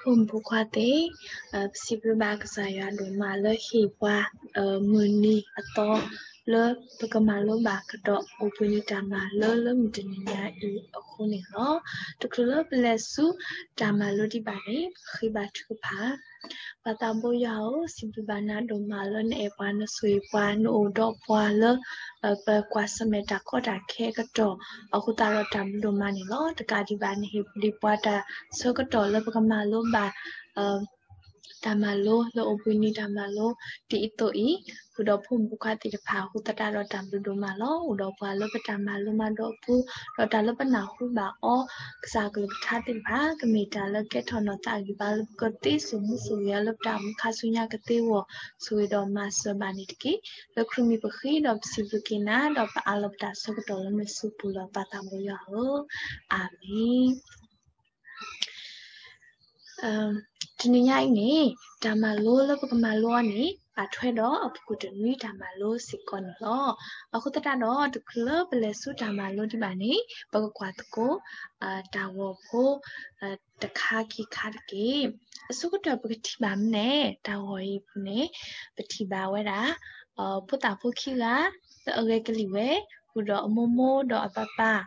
ဖိမုၣ်ဖိခွါသ့ၣ်, ပစံးဘျုးဘၣ်ကစၢ်ယွၤဒိၣ်မးလၢဟ့ၣ်ပှၤ မုၢ်နံၤအသီ လၢပကမၤလိဘၣ်ကဒီးအိၣ်ဘှံးနံၤတၢ်မၤလိလၢမုၢ်တနံၤညါအံၤအဃိန့ၣ်လီၤ. တချုးလၢပလဲၤဆူတၢ်မၤလိဒံးဘၣ်န့ၣ် ပဃ့ဘါထုကဖၣ်. ပၢ်သးဘိယွၤဧၢ, စံးဘျုးဘၣ်နၤဒိၣ်မးလၢနအဲၣ်ပှၤ နဆိၣ်ဂ့ၤပှၤ နအိၣ်ဒီးပှၤလၢ ပကွၢ်ဆၢၣ်မဲာ်တၢ်ကီတၢ်ခဲအကတီၢ် အဃိသတးဒီးတၢ်ဘျုးဒိၣ်မးန့ၣ်လီၤ. တကးဒံးဘၣ် နဟ့ၣ်ပဒံးပှၤတၢ်ဆၢကတီၢ်လၢပကမၤလိဘၣ် တၢ်မၤလိလၢအိၣ်ဘှံးနံၤတၢ်မၤလိဒ်အသိးအံၤ ဃုာ်ဒီးဖိမုၣ်ဖိခွါသ့ၣ်တဖၣ်အဃိသတးဒီးတၢ်ဘျုးဒိၣ်မးလီၤ. အိၣ်ဒီးပှၤလၢပတၢ်မၤလိမၤဒိးအပူၤ ဒီးတၢ်လၢပနၢ်ဟူဘၣ်အီၤ ကစၢ်အကလုၢ်ကထါသ့ၣ်တဖၣ် ကမ့ၢ်တၢ်လၢကဲထီၣ်နီၢ်သးအဂံၢ်ဘါလၢပကသ့စိာ်မူစိာ်ဂဲၤအီၤလၢပတၢ်အိၣ်မူခါဆူညါကသ့ဝီၤ ဆိၣ်ဂ့ၤဒီးမၤစၢၤဘၣ်န့ၣ်တက့ၢ်. လၢခရံာ်မံၤပဃ့ဒီးပစံးဘျုးက့ၤနၤ ဒီးပအးလီၤပတၢ်ဆၢကတီၢ်လၢနစုပူၤလီၤ. ပၢ်သးဘိယွၤဧၢ, အၤမ့ၣ်. တနံၤညါအံၤန့ၣ် တၢ်မၤလိလၢပကမၤလိအီၤန့ၣ် ဘၣ်ထွဲဒီးအပူၤကွံာ်တနွံတၢ်မၤလိစ့ၢ်ကီးန့ၣ်လီၤ. အဃိသတးဒီး တချုးလၢပလဲၤဆူတၢ်မၤလိဒံးဘၣ်န့ၣ် ပကကွၢ်သကိး တၢ်ဂီၤဖိ တခါခံခါတက့ၢ်. အဆိကတၢၢ်ပကထံၣ်ဘၣ်မနုၤလဲၣ်, တၢ်ဂီၤအံၤအပူၤန့ၣ် ပထံၣ်ဘၣ်ဝဲဒၣ် ဖိသၣ်ဖိခံဂၤ လၢအဂဲၤကလံၣ်ဝဲ ဃုာ်ဒီးအမိၢ်မိၢ်ဒီးအပၢ်ပၢ်,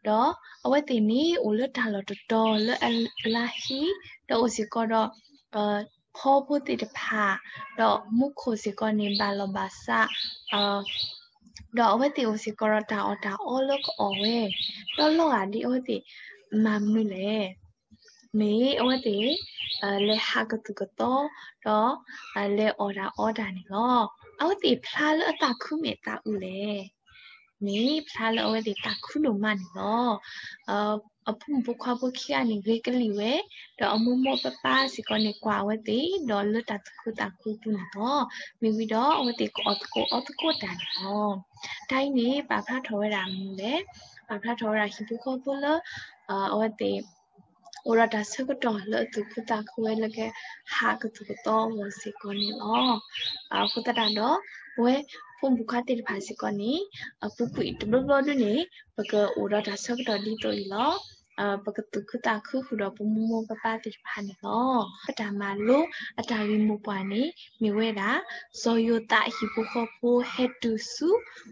ဒီးအဝဲသ့ၣ်န့ၣ် အိၣ်လၢတၢ်လီၢ်တတီၤလၢအလါဟံၣ်, ဒီးအိၣ်စ့ၢ်ကီးဒီး ဖီဖိသ့ၣ်တဖၣ်, ဒီးမူခိၣ်စ့ၢ်ကီးန့ၣ် ဘၣ်လီၢ်ဘၣ်စး ဒီးအဝဲသ့ၣ်အိၣ်စ့ၢ်ကီးဒီးတၢ်အီၣ်တၢ်အီလၢကအီၣ်ဝဲ, ဒီးလီၤဂာ်ဒ်အဝဲသ့ၣ်မၤမနုၤလဲၣ်, မ့ၢ်အဝဲသ့ၣ် လဲၤဟးကသူၣ်ကသီ, ဒီး လဲၤအီၣ်တၢ်အီတၢ်န့ၣ်လီၤ. အဝဲသ့ၣ်ဖျါလၢအသးခုမ့ၢ်အသးအုးလဲၣ်, မ့ၢ်ဖျါလၢအဝဲသ့ၣ်သးခုဒိၣ်မးန့ၣ်လီၤ. အဖိမုၣ်ဖိခွါဖိခံဂၤန့ၣ် ဂဲၤကလံၣ်ဝဲ, ဒီးအမိၢ်မိၢ်ပၢ်ပၢ်စ့ၢ်ကီးန့ၣ် ကွၢ်အဝဲသ့ၣ် ဒီးလၢတၢ်သူၣ်ခုသးခုအပူၤန့ၣ်လီၤ. မ့ၢ်ဝံၤဒီး အဝဲသ့ၣ်ကအီၣ်သကိးအီသကိးတၢ်န့ၣ်လီၤ. တၢ်အံၤန့ၣ် ပာ်ဖျါထီၣ်ဝဲဒၣ်မနုၤလဲၣ်, ပာ်ဖျါထီၣ်ဝဲဒၣ်ဟံၣ်ဖိဃီဖိလၢ အဝဲသ့ၣ် အိၣ်ဒီးတၢ်ဆၢကတီၢ်လၢအသူၣ်ခုသးခုဝဲလၢကဟးကသူၣ်ကသီအဂီၢ်စ့ၢ်ကီးန့ၣ်လီၤ. အဃိသတးဒီး ပဝဲဖိမုၣ်ဖိခွါသ့ၣ်တဖၣ်စ့ၢ်ကီးန့ၣ် အပူၤကွံာ်တဘျီဘျီဒၣ်န့ၣ် ပကအိၣ်ဒီးတၢ်ဆၢကတီၢ်ဒ်သိးအံၤလီၤ. ပကသူၣ်ခုသးခုဃုာ်ဒီးပမိၢ်မိၢ်ပၢ်ပၢ်သ့ၣ်တဖၣ်န့ၣ်လီၤ. ပတၢ်မၤလိအတၢ်ဂ့ၢ်မိၢ်ပှၢ်န့ၣ် မ့ၢ်ဝဲဒၣ် စီၤယိၤသးအဟံၣ်ဖိဃီဖိဟဲတုၤဆူ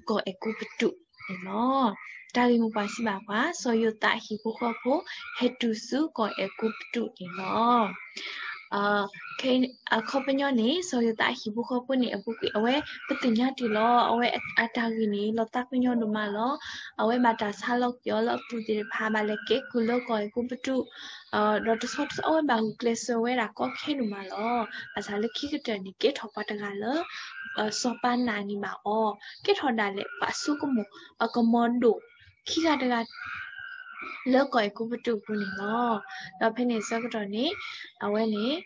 ကီၢ်အဲၤကူပတူးန့ၣ်လီၤ. တၢ်ဂ့ၢ်မိၢ်ပှၢ်စံးဘၣ်ပှၤ စီၤယိၤသးအဟံၣ်ဖိဃီဖိ ဟဲတုၤဆူကီၢ်အဲၤကူပတူးန့ၣ်လီၤ. အခီပညီန့ၣ် စီၤယိၤသးအဟံၣ်ဖိဃီဖိန့ၣ် အပူၤကွံာ်အဝဲ ပသ့ၣ်ညါတ့ၢ်လီၤ အဝဲအတၢ်ဂ့ၢ်န့ၣ် လီၤသးကညီၤဒိၣ်မးလီၤ. အဝဲဘၣ်တၢ်ဆါလီၤကွံာ်အီၤလၢအပူၤသ့ၣ်တဖၣ် ဘၣ်လဲၤက့ၤကုၢ်လၢကီၢ်အဲၤကူပတူး, ဒီးတဆီတဆီ အဝဲဘၣ်ဂုာ်ကျဲးစၢးဝဲဒၣ်ကီခဲဒိၣ်မးလီၤ. ဘၣ်ဆၣ်လၢခံကတၢၢ်န့ၣ် ကဲထီၣ်ပှၤတဂၤလၢ စီၤပၤနာ်န့ၢ်ဘၣ်အီၤ, ကဲထီၣ်ဒၣ်လဲာ်ပှၤအစိကမီၤ အကမီၤဒိၣ်ခံဂၤတဂၤ လၢကီၢ်အဲၤကူပတူးအပူၤန့ၣ်လီၤ. ဒီးဖဲန့ၣ်အဆၢကတီၢ်န့ၣ် အဝဲန့ၣ်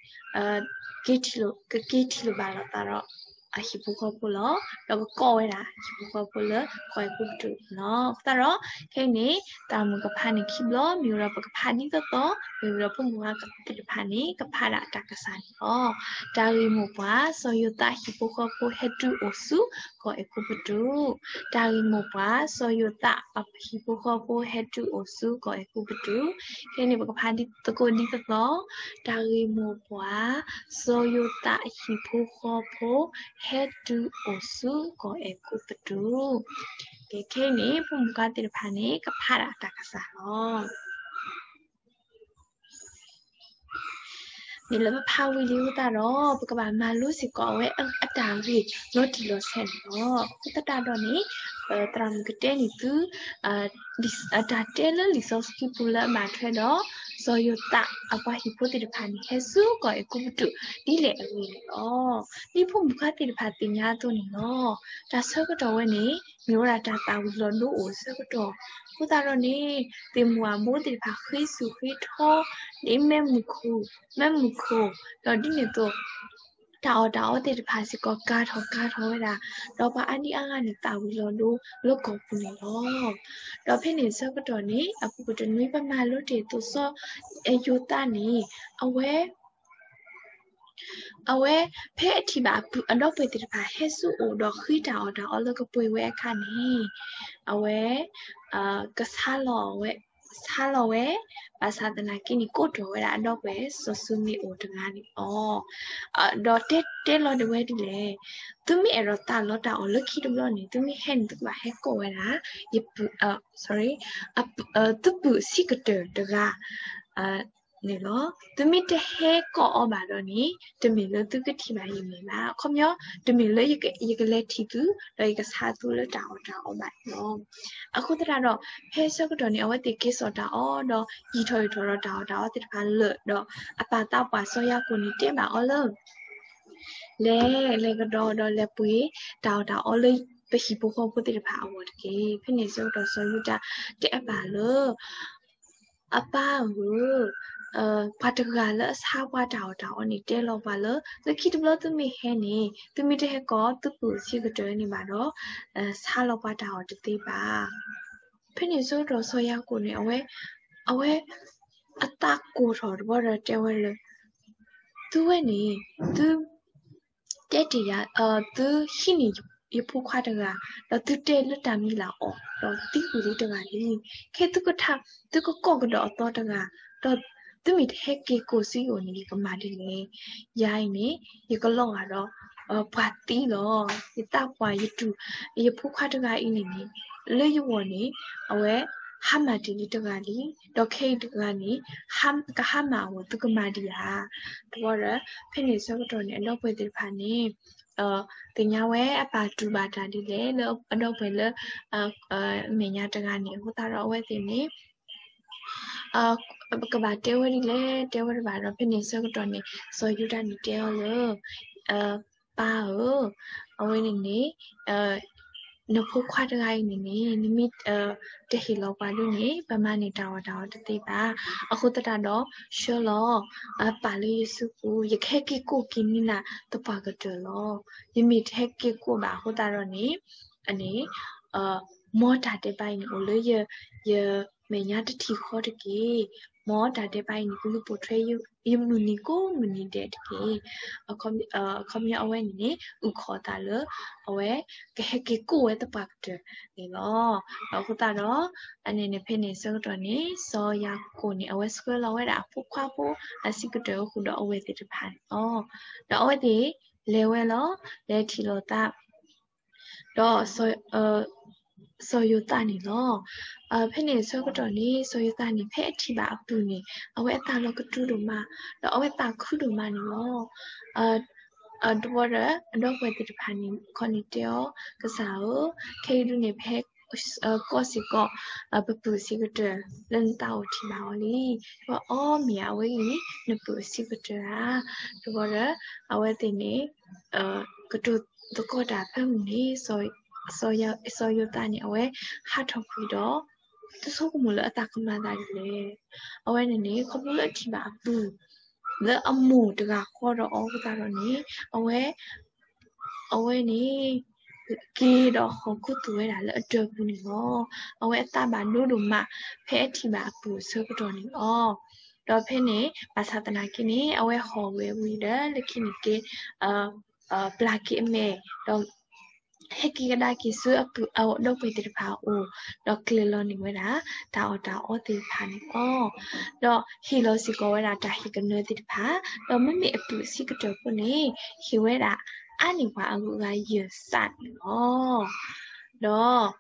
ကက့ၤထံၣ်လိာ်ဘၣ်လိာ်သးဒီး အဟံၣ်ဖိဃီဖိလီၤ. ဒီးကကိးဝဲဒၣ်ဟံၣ်ဖိဃီဖိလၢကီၢ်အဲၤကူပတူးန့ၣ်လီၤ. အဃိသတးဒီး ခဲအံၤန့ၣ် တၢ်မုၢ်ကဖးန့ၣ်ခံဘျီ မ့ၢ်ဝဲဒီးပကဖးဒ်သိးသိး မ့ၢ်ဝဲဒီးဖိမုၣ်ဖိခွါသ့ၣ်တဖၣ်န့ၣ် ကဖးဒၣ်တၢ်ကစၢ်န့ၣ်လီၤ. တၢ်ဂ့ၢ်မိၢ်ပှၢ် စီၤယိၤသးအဟံၣ်ဖိဃီဖိဟဲတုၤအိၣ်ဆူကီၢ်အဲၤကူပတူး. တၢ်ဂ့ၢ်မိၢ်ပှၢ် စီၤယိၤသးအဟံၣ်ဖိဃီဖိဟဲတုၤအိၣ်ဆူကီၢ်အဲၤကူပတူး. ခဲအံၤန့ၣ် ပကဖးသကိးဒ်သိးသိး, တၢ်ဂ့ၢ်မိၢ်ပှၢ် စီၤယိၤသးအဟံၣ်ဖိဃီဖိ ဟဲတုၤအိၣ်ဆူကီၢ်အဲၤကူပတူး. ကဲ ခဲအံၤန့ၣ် ဖိမုၣ်ဖိခွါသ့ၣ်တဖၣ်န့ၣ် ကဖးဒၣ်တၢ်ကစၢ်လီၤ. မ့ၢ်လၢပဖးဝံၤလံအဃိသတးဒီး ပကဘၣ်မၤလိစ့ၢ်ကီးအဝဲအတၢ်ဂ့ၢ်လီၤတံၢ်လီၤဆဲးန့ၣ်လီၤ. အဃိသတးဒီးန့ၣ် သရၣ်မုၣ်ကတဲန့ၢ်သု တၢ်တဲလၢလံာ်စီဆှံပူၤလၢအဘၣ်ထွဲဒီး စီၤယိၤသးအပှၤဟံၣ်ဖိသ့ၣ်တဖၣ်န့ၣ် ဟဲဆူကီၢ်အဲၤကူပတူး ဒ်လဲၣ်အဂ့ၢ်န့ၣ်လီၤ. ဒ်ဖိမုၣ်ဖိခွါသ့ၣ်တဖၣ်သ့ၣ်ညါအသိးန့ၣ်လီၤ. တၢ်ဆၢကတီၢ်ဝဲန့ၣ် မ့ၢ်ဝဲဒၣ်တၢ်သၣ်ဝံၤလီၤဒိအိၣ်အဆၢကတီၢ် အဃိသတးဒီးန့ၣ် သ့ၣ်မုၣ်အဘိသ့ၣ်တဖၣ်ဃ့ဆူၣ်ဃ့ထီ ဒ်မဲးမုၢ်ခိၣ်, ဒီးဒ်န့ၣ်အသိး တၢ်အီၣ်တၢ်အီသ့ၣ်တဖၣ်စ့ၢ်ကီး ကၤထီၣ်ကၤထီၣ်ဝဲဒၣ်, ဒီးပှၤအါဒံအါဂၤန့ၣ် သၣ်ဝံၤလီၤဒိလၢကီၢ်ပူၤန့ၣ်လီၤ. ဒီးဖဲန့ၣ်အဆၢကတီၢ်န့ၣ် အပူၤကွံာ်တနွံ ပမၤလိတ့ၢ်သိးစီၤယိၤသးန့ၣ် အဝဲ အဝဲ ဖဲအထံၣ်ဘၣ်အပုၢ်အဒီပုၢ်ဝဲၢ်သ့ၣ်တဖၣ် ဟဲဆူအအိၣ်ဒီးဃ့တၢ်အီၣ်တၢ်အီလၢကပှဲၤဝဲအခါန့ၣ် အဝဲ ကဆါလီၤဝဲ ဆါလီၤဝဲ, ဘၣ်ဆၣ်သနာ်က့န့ၣ် ကိးထီၣ်ဝဲဒၣ်အဒီပုၢ်ဝဲၢ်စီၤၡူမ့ၣ်အိၣ်တဂၤန့ၣ်လီၤ. ဒီးတဲတဲလီၤဒၣ်ဝဲဒ်လဲၣ်, သုမ့ၢ်အဲၣ်ဒိးသးလီတၢ်အီၣ်လၢခံတဘျီန့ၣ် သုမ့ၢ်ဟဲန့ၣ် သုကဘၣ်ဟဲကိးဝဲဒၣ် ယပုၢ်, သုပုၢ်အဆံးကတၢၢ်တဂၤ န့ၣ်လီၤ. သုမ့ၢ်တဟဲကိးအီၤဘၣ်ဒီးန့ၣ် တမ့ၢ်လၢသုကထံၣ်ဘၣ်ယမဲာ်ဘၣ်. အခီပညီ တမ့ၢ်လၢယကလဲၤထံၣ်သု ဒီးယကဆါသုလၢတၢ်အီၣ်တၢ်အီဘၣ်န့ၣ်လီၤ. အဃိသတးဒီး ဖဲဆၢကတီၢ်န့ၣ် အဝဲသ့ၣ်က့ၤစိာ်တၢ်အီၣ်ဒီး ယံာ်ထီၣ်ယံာ်ထီၣ်ဒီးတၢ်အီၣ်တၢ်အီသ့ၣ်တဖၣ်လၢာ်ဒီး အပၢ်သးပှၢ်စီၤယၤကိာ်န့ၣ်တဲဘၣ်အီၤလၢ လဲၤ, လဲၤကဒီးဒီးလဲၤပှ့ၤ တၢ်အီၣ်တၢ်အီလၢပဟံၣ်ဖိဃီဖိသ့ၣ်တဖၣ်အဂီၢ်တက့ၢ်. ဖဲန့ၣ်ဆၢကတီၢ်စီၤယူဒၤတဲအပၢ်လၢ အပၢ်ဧၢ, ပှၤတဂၤလၢအဆါပှၤတၢ်အီၣ်တၢ်အီန့ၣ် တဲလီၤပှၤလၢ လၢခံတဘျီသုမ့ၢ်ဟဲန့ၣ် သုမ့ၢ်တဟဲကိးသုပုၢ်အဆံးကတၢၢ်န့ၣ်ဘၣ်ဒီး ဆါလီၤပှၤတၢ်အီၣ်တသ့ဘၣ်. ဖဲန့ၣ်ဆၢကတီၢ်စီၤယၤကိာ်န့ၣ် အဝဲ, အဝဲအသးကိၢ်ထီၣ်တဘျီဒီးတဲဝဲလၢ သုဝဲန့ၣ် သု တဲတ့ၢ်ယၤ, သုဟံးန့ၢ်ယဖိခွါတဂၤ, ဒီးသုတဲလၢတၢ်မံၤလၢအီၤ, ဒီးသံကွံာ်လံတဂၤလံ. ခဲသုကထါ, သုကကိးကဒီးအသီတဂၤ, ဒီးသုမ့ၢ်တဟဲက့ၤကိးဆူယအိၣ်န့ၣ် ယကမၤဒ်လဲၣ်. ယၤအံၤန့ၣ် ယကလီၤဂာ်ဒီး ပှၤသံလီၤ. ယသးပှၢ်ယတူၢ်, ယဖိခွါတဂၤအံၤန့ၣ်န့ၣ် လၢယဂီၢ်န့ၣ် အဝဲဟါမၢ်တ့ၢ်လံတဂၤလံ, ဒီးခဲအံၤတဂၤန့ၣ် ကဟါမၢ်အဂီၢ် သုကမၤဒံးဧါ. တဘျီဒီး ဖဲန့ၣ်ဆၢကတီၢ်န့ၣ် အဒီပုၢ်ဝဲၢ်သ့ၣ်တဖၣ်န့ၣ် သ့ၣ်ညါဝဲအပၢ်တူၢ်ဘၣ်တၢ်ဒ်လဲၣ် လၢအဒီပုၢ်ဝဲၢ်လၢ မဲာ်ညါတဂၤန့ၣ် အဃိသတးဒီးအဝဲသ့ၣ်န့ၣ် ကဘၣ်တဲဝဲဒ်လဲၣ် တဲဝဲတဘၣ်ဒီး ဖဲန့ၣ်ဆၢကတီၢ်န့ၣ် စီၤယူဒၤန့ၣ်တဲအီၤလၢ ပၢ်ဧၢ, အဝဲန့ၣ်န့ၣ် နဖိခွါတဂၤအံၤန့ၣ်န့ၣ် နမ့ၢ်တဟ့ၣ်လီၤပှၤဒ်န့ၣ် ပမၤန့ၢ်တၢ်အီၣ်တၢ်အီတသ့ဘၣ်. အဃိသတးဒီး ဆှၢလီၤ ပၢ်လၢယစုပူၤ, ယကဟဲက့ၤကိးက့ၤန့ၢ်နၤသပှၢ်ကတၢၢ်လီၤ. ယမ့ၢ်တဟဲက့ၤကိးဘၣ်အဃိသတးဒီးန့ၣ် န့ၣ် မ်တၢ်ဒဲးဘးအံၤန့ၣ် အိၣ်လၢယမဲာ်ညါတထံၣ်ဃီတက့ၢ်. မ်တၢ်ဒဲးဘးအံၤန့ၣ် ကလူၤပိာ်ထွဲယမုၢ်နံၤကိးမုၢ်နံၤဒဲးတက့ၢ်. အခီပညီအဝဲန့ၣ်န့ၣ် အုၣ်ခီၣ်သးလၢ အဝဲကဟဲက့ၤကိးဝဲသပှၢ်ကတၢၢ်န့ၣ်လီၤ. အဃိသတးဒီး အန့ၣ်န့ၣ်ဖဲန့ၣ်ဆၢကတီၢ်န့ၣ် စီၤယၤကိာ်န့ၣ် အဝဲဆှၢလီၤဝဲဒၣ်အဖိခွါဖိအဆံးကတၢၢ်အိၣ်ဃုာ်ဒီးအဝဲသ့ၣ်တဖၣ်န့ၣ်လီၤ. ဒီးအဝဲသ့ၣ်လဲၤဝဲလီၤ. လဲၤထံၣ်လိာ်သး ဒီး စီၤယိၤသးန့ၣ်လီၤ. ဖဲန့ၣ်ဆၢကတီၢ်န့ၣ် စီၤယိၤသးန့ၣ် ဖဲအထံၣ်ဘၣ်အပုၢ်န့ၣ် အဝဲအသးလီၤကတူၢ်ဒိၣ်မး, ဒီးအဝဲသးခုဒိၣ်မးန့ၣ်လီၤ. တဘျီဒီး အဒီပုၢ်ဝဲၢ်သ့ၣ်တဖၣ်န့ၣ် ခီန့ၣ်တဲအီၤ, ကစၢ်ဧၢ, ခဲအံၤဒုန့ၣ် ပဟဲ ကိးစ့ၢ်ကီး ပပုၢ်အဆံးကတၢၢ် လၢနသးအိၣ်ထံၣ်ဘၣ်အီၤလံ. အီ မ့ၢ်အဝဲအံၤ နပုၢ်အဆံးကတၢၢ်ဧါ. တဘျီဒီး အဝဲသ့ၣ်န့ၣ် ကတိၤသကိးတၢ်ဖဲမုၢ်န့ၣ် စီၤယိၤသးန့ၣ် အဝဲဟးထီၣ်ကွံာ်ဒီး တဆိကမိၣ်လၢအသးကမၤသးဒ်လဲၣ်. အဝဲန့ၣ်န့ၣ် ခီဖျိလၢအထံၣ်ဘၣ်အပုၢ် လၢအမိၢ်တဂၤဃီဒီးအီၤအဃိသတးဒီးန့ၣ် အဝဲ အဝဲန့ၣ် က့ၤဒီးဟီၣ်ခိၣ်သူၣ်ဝဲဒၣ်လၢအတၢၢ်ပူၤန့ၣ်လီၤ. အဝဲအသးဘၣ်ဒိဒိၣ်မး ဖဲအထံၣ်ဘၣ်အပုၢ်အဆၢကတီၢ်န့ၣ်လီၤ. ဒီးဖဲန့ၣ် ဘၣ်ဆၣ်သနာ်က့န့ၣ် အဝဲဟီၣ်ဝဲဝံၤဒီး လၢခံန့ၣ်က့ၤ ပျၢ်က့ၤအမဲာ် ဒီး ဟဲက့ၤကဒါက့ၤဆူအပုၢ်အဒီပုၢ်ဝဲၢ်သ့ၣ်တဖၣ်အအိၣ် ဒီးကျဲၤလီၤန့ၢ်ဝဲဒၣ် တၢ်အီၣ်တၢ်အီသ့ၣ်တဖၣ်န့ၣ်လီၤ. ဒီးဟ့ၣ်လီၤစ့ၢ်ကီးဝဲဒၣ်တၢ်ဟ့ၣ်ကနၢသ့ၣ်တဖၣ်, ဒီးမ့မ့ၢ်အပုၢ်အဆံးကတၢၢ်ဖိန့ၣ် ဟ့ၣ်ဝဲဒၣ်အါန့ၢ်ပှၤအဂုၤအဂၤယဲၢ်စးန့ၣ်လီၤ. ဒီး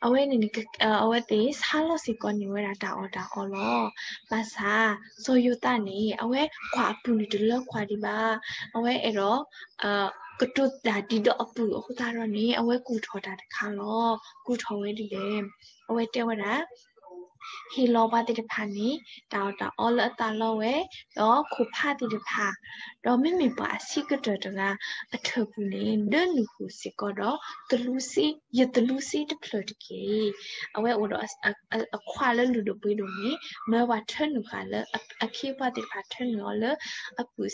အဝဲန့ၣ်န့ၣ် အဝဲသ့ၣ်ဆါလီၤစ့ၢ်ကီးန့ၢ်ဝဲဒၣ်တၢ်အီၣ်တၢ်အီလီၤ. ဘၣ်ဆၣ် စီၤယိၤသးန့ၣ် အဝဲကွၢ်အပုၢ်န့ၣ်တလၢကွၢ်ဒံးဘၣ်. အဝဲအဲၣ်ဒိး ကတိၤတၢ်ဒ်ဒီးအပုၢ်အဃိသတးဒီးန့ၣ် အဝဲကူၣ်ထီၣ်တၢ်တခါလီၤ. ကူၣ်ထီၣ်ဝဲဒ်လဲၣ်. အဝဲတဲဝဲဒၣ် ဟ့ၣ်လီၤပှၤသ့ၣ်တဖၣ်န့ၣ် တၢ်အီၣ်တၢ်အီလၢအသးလီဝဲ, ဒီးခိၣ်ဖးသ့ၣ်တဖၣ်, ဒီးမ့မ့ၢ်ပှၤအဆံးကတၢၢ်တဂၤအထၢၣ်ပူၤန့ၣ် ဒၢနုာ်ဃုာ်စ့ၢ်ကီးဒီး သလူးစ့, ယသလူးစ့တဖျၢၣ်တက့ၢ်. အဝဲအိၣ်ဒီး အခွးလၢလုၢ်ဒိၣ်ပှ့ၤဒိၣ်န့ၣ် မၢပှၤထၢနုာ်ဃာ်လၢ အခ့အပှၤသ့ၣ်တဖၣ်ထၢနုာ်အီၤလၢ အပုၢ်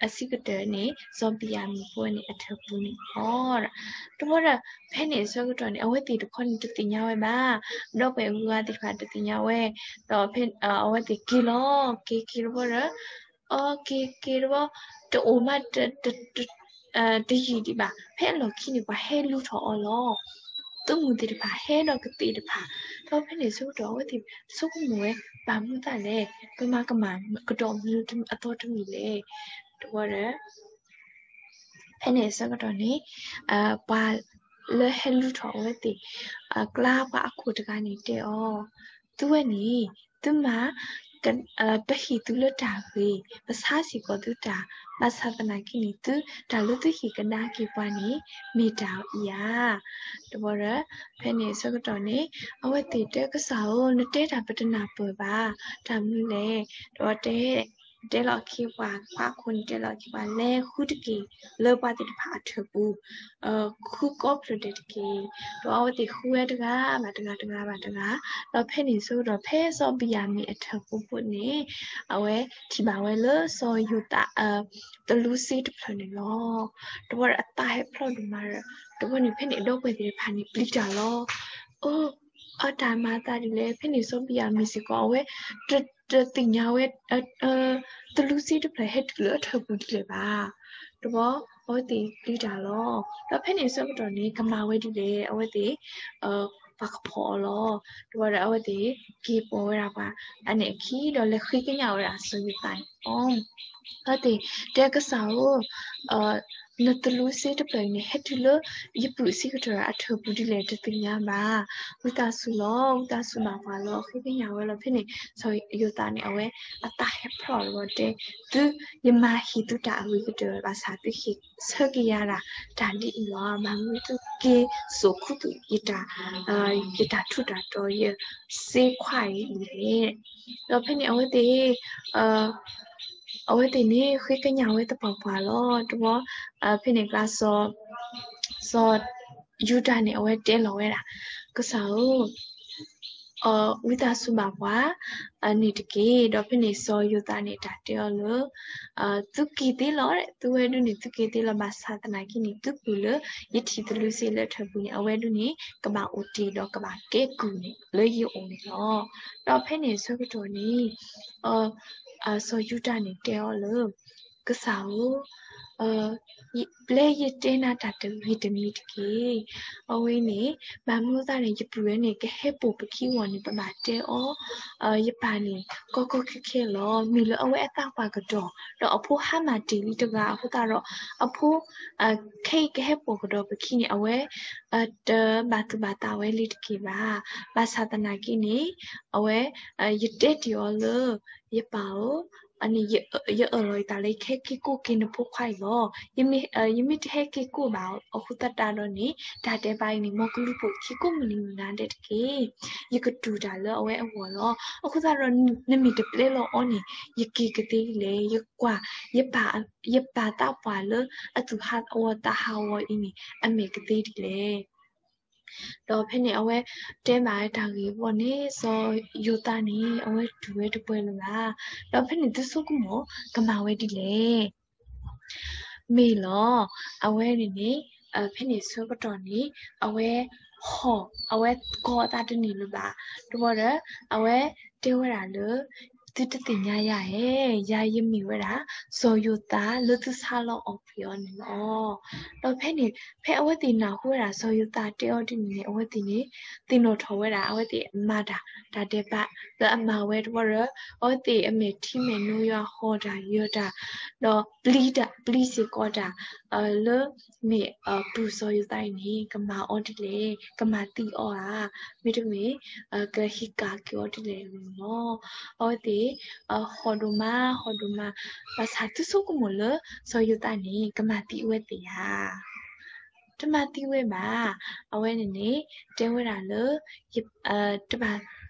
အဆံးကတၢၢ်န့ၣ် စီၤဘံၣ်ယၤမံၣ်ဖိန့ၣ်အထၢၣ်ပူၤန့ၣ်လီၤ. တဘျီဒီး ဖဲန့ၣ်အဆၢကတီၢ်န့ၣ် အဝဲသ့ၣ်တခီန့ၣ်တသ့ၣ်ညါဝဲဘၣ်. ဒီပုၢ်ဝဲၢ်အဂုၤအဂၤသ့ၣ်တဖၣ်တသ့ၣ်ညါဝဲ, ဒီးဖဲ အဝဲသ့ၣ်က့ၤလီၤ, က့ၤက့ၤတဘျီဒီး အက့ၤက့ၤတဘျီ တအိၣ်မး တယံာ်ဒံးဘၣ်. ဖဲအလီၢ်ခံန့ၣ် ပှၤဟဲလူၤထီၣ်အီၤလီၤ. အဝဲသ့ၣ်အသုးမုၢ်သ့ၣ်တဖၣ်ဟဲဒီးကသ့ၣ်တဖၣ်, ဒီးဖဲန့ၣ်ဆၢကတီၢ်အဝဲသ့ၣ်ဆိကမိၣ်ဝဲ ဘၣ်မနုၤအသးလဲၣ် ပမၤကမၣ်ကဒီးမနုၤအသီတမံၤလဲၣ်. တဝီဒီး ဖဲန့ၣ်အဆၢကတီၢ်န့ၣ် ပှၤလၢဟဲလူၤထီၣ်အဝဲသ့ၣ် အကျါပှၤအခိၣ်တဂၤန့ၣ်တဲအီၤ, သုဝဲန့ၣ် သုမၤ ပဟ့ၣ်သုလၢတၢ်ဂ့ၤ, ပဆါစ့ၢ်ကီးသုတၢ်, ဘၣ်ဆၣ်သနာ်က့န့ၣ် သုတၢ်လၢသုဟ့ၣ်ကဒါက့ၤပှၤန့ၣ် မ့ၢ်တၢ်အံၤဧါ. တဝီဒီး ဖဲန့ၣ်အဆၢကတီၢ်န့ၣ် အဝဲသ့ၣ်တဲကစၢ်ဧၢ, နတဲတၢ်ပတနၢ်ပၢၢ်ဘၣ်, တၢ်မနုၤလဲၣ်. ဒီးတဲ တဲလီၤအခ့ပှၤ ပှၤအခိၣ်န့ၣ် တဲလီၤအခ့ပှၤ လဲၤဃုတက့ၢ် လၢပှၤသ့ၣ်တဖၣ်အထၢၣ်ပူၤ, ဃုကိးဖျၢၣ်ဒဲးတက့ၢ်. ဒီးအဝဲသ့ၣ်ဃုဝဲတဂၤဘၣ်တဂၤ တဂၤဘၣ်တဂၤ, ဒီးဖဲန့ၣ်ဆၢကတီၢ် ဖဲစီၤဘံၣ်ယၤမံၣ်အထၢၣ်ပူၤဖိန့ၣ် အဝဲထံၣ်ဘၣ်ဝဲလၢစီၤယိၤသး တလူစ့တဖျၢၣ်န့ၣ်လီၤ. တဝီဒီးအသးဟဲဖျိးဒိၣ်မးဒီး တဝီန့ၣ် ဖဲန့ၣ်အဒီပုၢ်ဝဲၢ်သ့ၣ်တဖၣ်န့ၣ် ပျံၤတၢ်လီၤ. အိ အတၢ်မၤအသးဒ်လဲၣ်, ဖဲန့ၣ်စီၤဘံၣ်ယၤမံၣ်စ့ၢ်ကီး အဝဲ တသ့ၣ်ညါဝဲ တလူစ့တဖျၢၣ်ဟဲတုၤလၢအထၢၣ်ပူၤဒ်လဲၣ်ဘၣ်. တဝီ အဝဲသ့ၣ်ပျံၤတၢ်လီၤ. ဒီးဖဲန့ၣ်အဆၢကတီၢ်န့ၣ် ကမၤဝဲဒ်လဲၣ်, အဝဲသ့ၣ် ပှၤကဖီၣ်အီၤလီၤ. တဝီဒီးအဝဲသ့ၣ် က့ၤပိာ်ဝဲဒၣ်ပှၤ အနဲၣ်ခံဒီးလဲၤဃ့ကညးဝဲဒၣ်စီၤယိၤသးန့ၣ်လီၤ. အဝဲသ့ၣ်တဲကစၢ်ဧၢ, နတလူစ့တဖျၢၣ်အံၤန့ၣ် ဟဲတုၤလၢယပုၢ်အဆံးကတၢၢ်အထၢၣ်ပူၤဒ်လဲၣ်တသ့ၣ်ညါဘၣ်. ဝံသးစူၤလီၤ, ဝံသးစူၤဘၣ်ပှၤလီၤ. ဃ့ကညးဝဲလီၤ. ဖဲန့ၣ် စီၤယိၤသးန့ၣ် အဝဲအသးဟဲဖျိးလီၤ. တဲ သု ယမၤဟ့ၣ်သုတၢ်အဂ့ၤကတၢၢ်ဘၣ်ဆၣ် သုဟ့ၣ်ဆၢက့ၤယၤဒၣ်တၢ်ဒ်အံၤလီၤ. ဘၣ်မနုၤသုက့ၤစိာ်ခူသူၣ် ယတၢ်ထူးတၢ်တီၤ ယစ့ခွါအံၤလဲၣ်. ဒီးဖဲန့ၣ်အဝဲသ့ၣ် အဝဲသ့ၣ်န့ၣ် ဃ့ကညးဝဲသပှၢ်ပှၢ်လီၤ. တဝီ ဖဲန့ၣ်ကျါ စီၤယိၤသးန့ၣ် အဝဲတဲလီၤဝဲဒၣ် ကစၢ်ဧၢ, ဝံသးစူၤဘၣ်ပှၤန့ၣ်တက့ၢ်. ဒီးဖဲန့ၣ်စီၤယိၤသးန့ၣ် တၢ်တဲအီၤလၢ သုက့ၤသ့လီၤ, သုဝဲဒၣ်န့ၣ် သုက့ၤသ့လီၤ. ဘၣ်ဆၣ်သနာ်က့န့ၣ် သုပုၢ်လၢယထံၣ်တလူစ့လၢအထၢၣ်ပူၤန့ၣ် အဝဲဒၣ်န့ၣ် ကဘၣ်အိၣ်တ့ၢ်ဒီးကဘၣ်ကဲကုၢ်န့ၣ် လၢယအိၣ်န့ၣ်လီၤ. ဒီးဖဲန့ၣ်အဆၢကတီၢ်န့ၣ် စီၤယိၤသးန့ၣ်တဲအီၤလၢ ကစၢ်ဧၢ, ပျဲယတဲနၤတၢ်တဂ့ၤတမံၤတက့ၢ်. အဝဲန့ၣ် ဘၣ်မနုၤအသးန့ၣ် ယပုၢ်ဝဲၢ်န့ၣ် ကဟဲပိာ်ပခံအဂီၢ်န့ၣ် ပဘၣ်တဲအီၤ ယပၢ်န့ၣ် ကီကီခဲခဲလီၤ. မ့ၢ်လၢအဝဲအသးပှၢ်ကဒီး ဒီးအဖိဟါမၢ်တ့ၢ်လံတဂၤအဃိသတးဒီး အဖိ ခဲအံၤကဟဲပိာ်ကဒီးပခံန့ၣ် အဝဲ တဘၣ်သူၣ်ဘၣ်သးဝဲလံတက့ၢ်ဘၣ်. ဘၣ်ဆၣ်သနာ်က့န့ၣ် အဝဲ ယတဲတ့ၢ်အီၤလၢ ယပၢ်ဧၢ, န့ၣ် ယအၢၣ်လီၤယသးလၢ ယကဟဲက့ၤကိးက့ၤနဖိခွါအံၤလီၤ. ယမ့ၢ်တဟဲက့ၤကိးဘၣ်အဃိသတးဒီးန့ၣ် တၢ်ဒဲးဘးအံၤန့ၣ် မ်ကလူၤပိာ်ခံကိးမုၢ်နံၤမုၢ်နၤဒဲးတက့ၢ်. ယကတူၢ်တၢ်လၢအဝဲအဂီၢ်လီၤ. အဃိသတးဒီး နမ့ၢ်တပျဲလီၤအီၤန့ၣ် ယက့ၤကသ့ဒ်လဲၣ်. ယကွၢ် ယပၢ် ယပၢ်သးပှၢ်လၢအသူၣ်ဟးဂီၤသးဟးဂီၤအံၤန့ၣ် အမဲာ်ကသ့ဒ်လဲၣ်. ဒီးဖဲန့ၣ်အဝဲတဲဘၣ်ဝဲတၢ်ဂ့ၢ်အဂီၢ်န့ၣ် စီၤယိၤသးန့ၣ် အဝဲတူၢ်ဝဲတပှဲၤလၢၤဘၣ်. ဒီးဖဲန့ၣ်သုဆိကမိၣ်ကမၤဝဲဒ်လဲၣ်. မ့ၢ်လီၤ. အဝဲန့ၣ်န့ၣ် ဖဲန့ၣ်ဆၢကတီၢ်န့ၣ် အဝဲဟီၣ် အဝဲကိးအသးတန့ၢ်လၢၤဘၣ်. တဘျီဒီး အဝဲတဲဝဲဒၣ်လၢ သုတသ့ၣ်ညါယၤဧၢ, ယၤယမ့ၢ်ဝဲဒၣ် စီၤယိၤသးလၢသုဆါလီၤအီၣ်ကွံာ်အီၤန့ၣ်လီၤ. ဒီးဖဲန့ၣ် ဖဲအဝဲသ့ၣ်နၢ်ဟူဝဲဒၣ်စီၤယိၤသးတဲအီၤဒ်န့ၣ်န့ၣ် အဝဲသ့ၣ်န့ၣ် သ့ၣ်နီၣ်ထီၣ်ဝဲဒၣ် အဝဲသ့ၣ်မၤတၢ် တၢ်ဒဲးဘးလၢအမၤဝဲတဘျီဒီး အဝဲသ့ၣ်အမဲာ်ထံမဲာ်နိယွၤဟီၣ်တၢ်ယၢၤတၢ် ဒီးပျံၤတၢ် ပျံၤစ့ၢ်ကီးတၢ် လၢ မ့ၢ်ပုၢ်စီၤယိၤသးအံၤန့ၣ် ကမၤအီၤဒ်လဲၣ်, ကမၤသံအီၤဧါ, မ့တမ့ၢ် ကဟ့ၣ်ကၣ်က့ၤအီၤဒ်လဲၣ်န့ၣ်လီၤ. အဝဲသ့ၣ် ဟီၣ်ဒိၣ်မး ဟီၣ်ဒိၣ်မး, ဘၣ်ဆၣ်သုဆိကမိၣ်လၢ စီၤယိၤသးန့ၣ် ကမၤသံအဝဲသ့ၣ်ဧါ. တမၤသံဝဲဘၣ်. အဝဲန့ၣ်န့ၣ် တဲဝဲဒၣ်လၢ တဘၣ်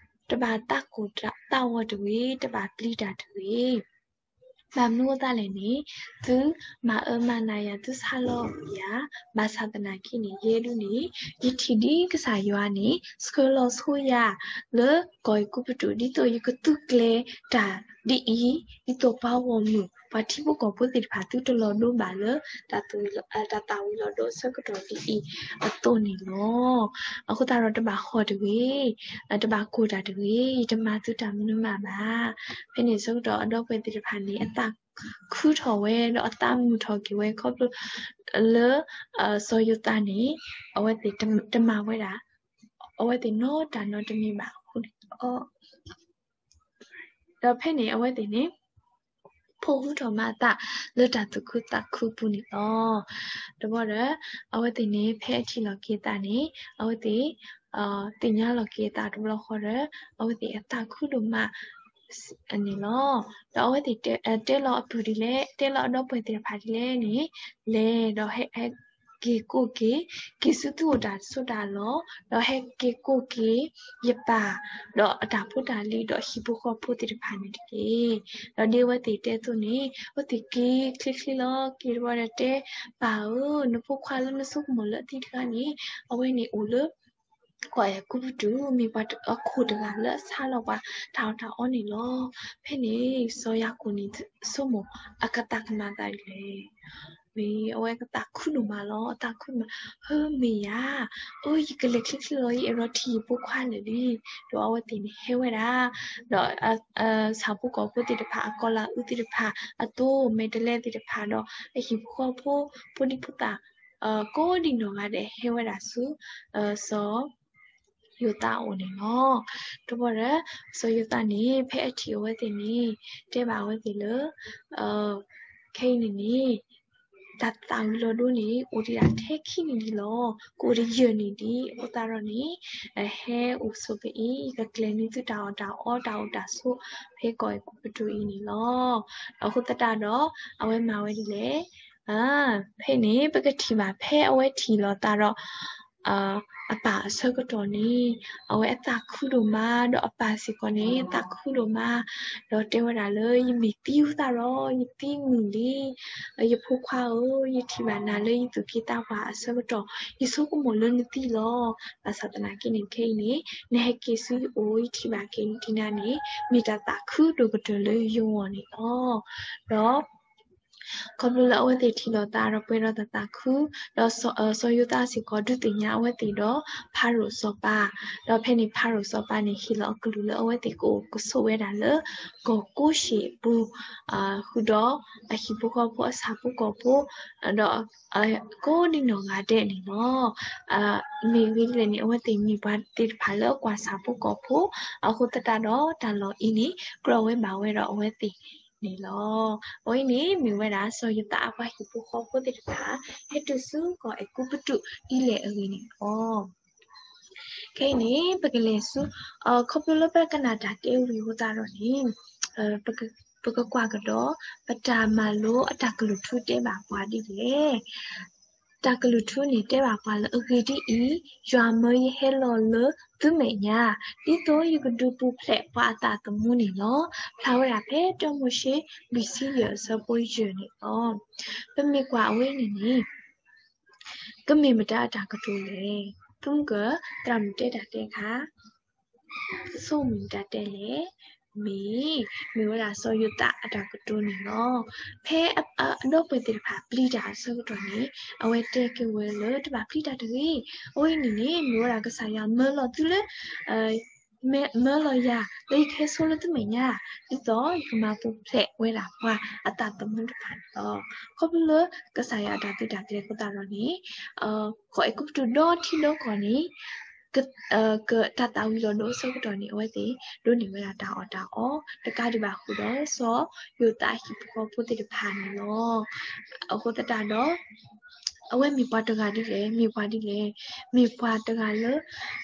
တဘၣ်သးကိၢ်သးဂီၤတဂ့ၤ, တဘၣ်ပျံၤတၢ်တဂ့ၤ. ဘၣ်မနုၤအသးလဲၣ်န့ၣ် သုမၤအၢမၤနးယၤ သုဆါလီၤယၤ, ဘၣ်ဆၣ်သနာ်က့န့ၣ် ယဲဒၣ်န့ၣ် ယထံၣ်ဒ်ကစၢ်ယွၤန့ၣ် ဆှၢလီၤဆိယၤလၢကီၢ်အဲၤကူပတူး ဒ်သိးယကသူကျဲၤတၢ်ဒ်အံၤ, ဒ်သိးပှၤဂီၢ်မုၢ် ပှၤထံဖိကီၢ်ဖိသ့ၣ်တဖၣ် သုတလီၤဒိဘၣ်လၢ တၢ်သၣ်ဝံၤလီၤဒိအဆၢကတီၢ်ဒ်အံၤအသိးန့ၣ်လီၤ. အဃိသတးဒီးတဘၣ်ဟီၣ်တဂ့ၤ, တဘၣ်ကိၢ်တၢ်တဂ့ၤ, ယတမၤသုတၢ်မနုၤမးဘၣ်. ဖဲန့ၣ်ဆၢကတီၢ်အဒီပုၢ်ဝဲၢ်သ့ၣ်တဖၣ်န့ၣ် အသးခုထီၣ်ဝဲ ဒီးအသးမုာ်ထီၣ်က့ၤဝဲ ခီဖျိလၢ စီၤယိၤသးန့ၣ် အဝဲသ့ၣ်တမၤဝဲဒၣ် အဝဲသ့ၣ်နီတၢ်နီတမံၤဘၣ်အဃိန့ၣ်လီၤ. ဒီးဖဲန့ၣ်အဝဲသ့ၣ်န့ၣ် ဖိးဟုထီၣ်မၤအသးလၢတၢ်သူၣ်ခုသးခုပူၤန့ၣ်လီၤ. တဘျီဒီး အဝဲသ့ၣ်န့ၣ် ဖဲအထံၣ်လီၤက့ၤအသးန့ၣ် အဝဲသ့ၣ် သ့ၣ်ညါလီၤက့ၤအသးတဘျီဃီဒီး အဝဲသ့ၣ်အသးခုဒိၣ်မး န့ၣ်လီၤ. ဒီးအဝဲသ့ၣ်တဲလီၤအပုၢ်ဒ်လဲၣ်, တဲလီၤအဒီပုၢ်ဝဲၢ်သ့ၣ်တဖၣ်ဒ်လဲၣ်န့ၣ်, လဲၤဒီးဟဲက့ၤကိးက့ၤ, က့ၤဆူသုအိၣ်တၢ်ဆိးတၢ်လီၢ်, ဒီးဟဲက့ၤကိးက့ၤယပၢ်, ဒီးအတၢ်ဖိတၢ်လံၤ ဒီးဟံၣ်ဖိဃီဖိသ့ၣ်တဖၣ်န့ၣ်တက့ၢ်. ဒီးဒ်အဝဲသ့ၣ်တဲအသိးန့ၣ် အဝဲသ့ၣ်က့ၤချ့ချ့လီၤ. က့ၤတဘျီဒီးတဲ, ပၢ်ဧၢ, နဖိခွါလၢနဆိကမိၣ်လၢအသံတဂၤန့ၣ် အဝဲန့ၣ်အိၣ်လၢ ကီၢ်အဲၤကူပတူး မ့ၢ်ပှၤအခိၣ်တဂၤလၢအဆါလီၤပှၤတၢ်အီၣ်တၢ်အီန့ၣ်လီၤ. ဖဲန့ၣ် စီၤယၤကိာ်န့ၣ် ဆိကမိၣ်အကသးကမၤသးဒ်လဲၣ်. မ့ၢ်အဝဲကသးခုဒိၣ်မးလီၤ, အသးခုဒိၣ်မး, ဟၢမ့ၢ်ယၤ, အိ ယကလဲၤချ့ချ့လီၤ, ယအဲၣ်ဒိးထံၣ်ယဖိခွါလၢာ်လံ. ဒီးအဝဲသ့ၣ်န့ၣ်ဟဲဝဲဒၣ်, ဒီး ဆၣ်ဖိကီၢ်ဖိသ့ၣ်တဖၣ် အကီၤလၤအုးသ့ၣ်တဖၣ်, အသိးမဲာ်တဲးလဲးသ့ၣ်တဖၣ်ဒီး အဟံၣ်ဖိဃီဖိ ဖိဒံဖိသၣ် ကိးဒံနီၢ်ဂၤဒဲး ဟဲဝဲဒၣ်ဆူ စီၤယိၤသးအအိၣ်န့ၣ်လီၤ. တဘျီဒီး စီၤယိၤသးန့ၣ် ဖဲအထံၣ်အဝဲသ့ၣ်န့ၣ် တဲဘၣ်အဝဲသ့ၣ်လၢ ခဲအံၤန့ၣ်န့ၣ် တၢ်သၣ်ဝံၤလီၤဒိန့ၣ် အိၣ်ဒံးဒၣ်ထဲခံနံၣ်ဒံးလီၤ. ကအိၣ်တယၢၢ်နံၣ်ဒံး အဃိသတးဒီးန့ၣ် ဟဲအိၣ်ဆိးဖဲအံၤ ယကကျဲၤန့ၢ်သုတၢ်အီၣ်တၢ်အီ တၢ်အိၣ်တၢ်ဆိး ဖဲကီၢ်အဲၤကူပတူးအံၤန့ၣ်လီၤ. အဃိသတးဒီး အဝဲမၤဝဲဒ်လဲၣ်. ဖဲန့ၣ် ပကထံၣ်ဘၣ်ဖဲအဝဲထံၣ်လိာ်သးဒီး အပၢ်အဆၢကတီၢ်န့ၣ် အဝဲအသးခုဒိၣ်မး ဒီးအပၢ်စ့ၢ်ကီးန့ၣ် အသးခုဒိၣ်မး ဒီးတဲဝဲဒၣ်လၢ ယမ့ၢ်သံအဃိသတးဒီး ယသံမုာ်လံ. ယဖိခွါဧၢ, ယထံၣ်ဘၣ်နၤလၢယသူၣ်က့သးပှၢ်အဆၢကတီၢ် ယဆိကမိၣ်လၢနသံလီၤ. ဘၣ်ဆၣ်သနာ်က့န့ၣ် ခဲအံၤန့ၣ် နဟဲက့ၤဆူယအိၣ် ယထံၣ်ဘၣ်က့ၤနတံၤနၤန့ၣ် မ့ၢ်တၢ်သးခုဒိၣ်ကတၢၢ်လၢယဂီၢ်န့ၣ်လီၤ. ဒီး ခီဖျိလၢအဝဲသ့ၣ်ထံၣ်လိာ်သးဒီးပှဲၤဒီးတၢ်သးခု, ဒီးစီၤယိၤသးစ့ၢ်ကီးဒုးသ့ၣ်ညါအဝဲသ့ၣ်ဒီးဖၤရိၤစီၤပၤ, ဒီးဖဲန့ၣ်ဖၤရိၤစီၤပၤန့ၣ် ဟ့ၣ်လီၤအကလုၢ်လၢအဝဲသ့ၣ်ကအိၣ်ကဆိးဝဲဒၣ်လၢ ကီၢ်ကိးၡ့ၣ်အပူၤ ဃုာ်ဒီးအဟံၣ်ဖိဃီဖိအဆၣ်ဖိကီၢ်ဖိ ဒီး ကိးဒံနီၢ်ဂၤဒဲးန့ၣ်လီၤ. မ့ၢ်ဂ့ၢ်ဒ်လဲၣ်န့ၣ် အဝဲသ့ၣ်မ့ၢ်ပှၤသ့ၣ်တဖၣ်လၢအကွၢ်ဆၣ်ဖိကီၢ်ဖိ, အဃိသတးဒီးတၢ်လီၢ်အံၤန့ၣ် ကြၢးဝဲဘၣ်ဝဲဒီးအဝဲသ့ၣ်န့ၣ်လီၤ. အဝဲအံၤန့ၣ် မ့ၢ်ဝဲဒၣ်စီၤယိၤသးအပှၤဟံၣ်ဖိဃီဖိသ့ၣ်တဖၣ် ဟဲတုၤဆူကီၢ်အဲၤကူပတူးဒ်လဲၣ်အဂ့ၢ်န့ၣ်လီၤ. ခဲအံၤန့ၣ် ပကလဲၤဆူ ခီဖျိလၢပကနၣ်တၢ်တဲဝံၤအဃိသတးဒီးန့ၣ် ပကကွၢ်ကဒီး ပတၢ်မၤလိအတၢ်ကလုၢ်ထူတဲဘၣ်ပှၤဒ်လဲၣ်. တၢ်ကလုၢ်ထူန့ၣ်တဲဘၣ်ပှၤလၢအဂ့ၢ်ဒ်အံၤ, ယွၤမၢယဟဲလီၤလၢသုမဲာ်ညါ, ဒ်သိးယကဒုးပူၤဖျဲးပှၤအသးသမူန့ၣ်လီၤ. ဖျါဝဲဒၣ်ဖဲတၢမိၤၡ့လွံၢ်ဆံယဲၢ်အဆၢဖိယဲၢ်န့ၣ်လီၤ. ပမ့ၢ်ကွၢ်အဝဲန့ၣ်န့ၣ် ကမ့ၢ်မတၤအတၢ်ကတိၤလဲၣ်. သုမုၢ်ကၢၢ် သရၣ်မုၣ်တဲတၢ်တဲခါ ဆိကမိၣ်မတၤတဲလဲၣ်. မ့ၢ် မ့ၢ်ဝဲဒၣ်စီၤယိၤသးအတၢ်ကတိၤန့ၣ်လီၤ. ဖဲအဒီပုၢ်ဝဲၢ်သ့ၣ်တဖၣ်ပျံၤတၢ်အဆၢကတီၢ်န့ၣ် အဝဲတဲက့ၤဝဲလၢတဘၣ်ပျံၤတၢ်တဂ့ၤ. အဝဲအံၤန့ၣ်န့ၣ် မ့ၢ်ဝဲဒၣ်ကစၢ်ယွၤမၢလီၤသုလၢ မၢလီၤယၤ လၢယကဟဲဆိလၢသုမဲာ်ညါ ဒ်သိးယကမၤပူၤဖျဲးဝဲဒၣ်ပှၤအသးသမူတဖၣ်န့ၣ်လီၤ. ခီဖျိလၢကစၢ်ယွၤအတၢ်သုးတၢ်ကျဲၤအဃိသတးဒီးန့ၣ် ကီၢ်အဲၤကူပတူးဒီထံဒီကီၢ်န့ၣ် ကတၢ်သၣ်ဝံၤလီၤဒိအဆၢကတီၢ်န့ၣ် အဝဲသ့ၣ်ဒိးန့ၢ်ဝဲဒၣ်တၢ်အီၣ်တၢ်အီ တကးဒံးဘၣ်ဃုာ်ဒီးစီၤယိၤသးအဟံၣ်ဖိဃီဖိသ့ၣ်တဖၣ်န့ၣ်လီၤ. အဃိသတးဒီး အဝဲမ့ၢ်ပှၤတဂၤဒ်လဲၣ်, မ့ၢ်ပှၤဒ်လဲၣ်, မ့ၢ်ပှၤတဂၤလၢ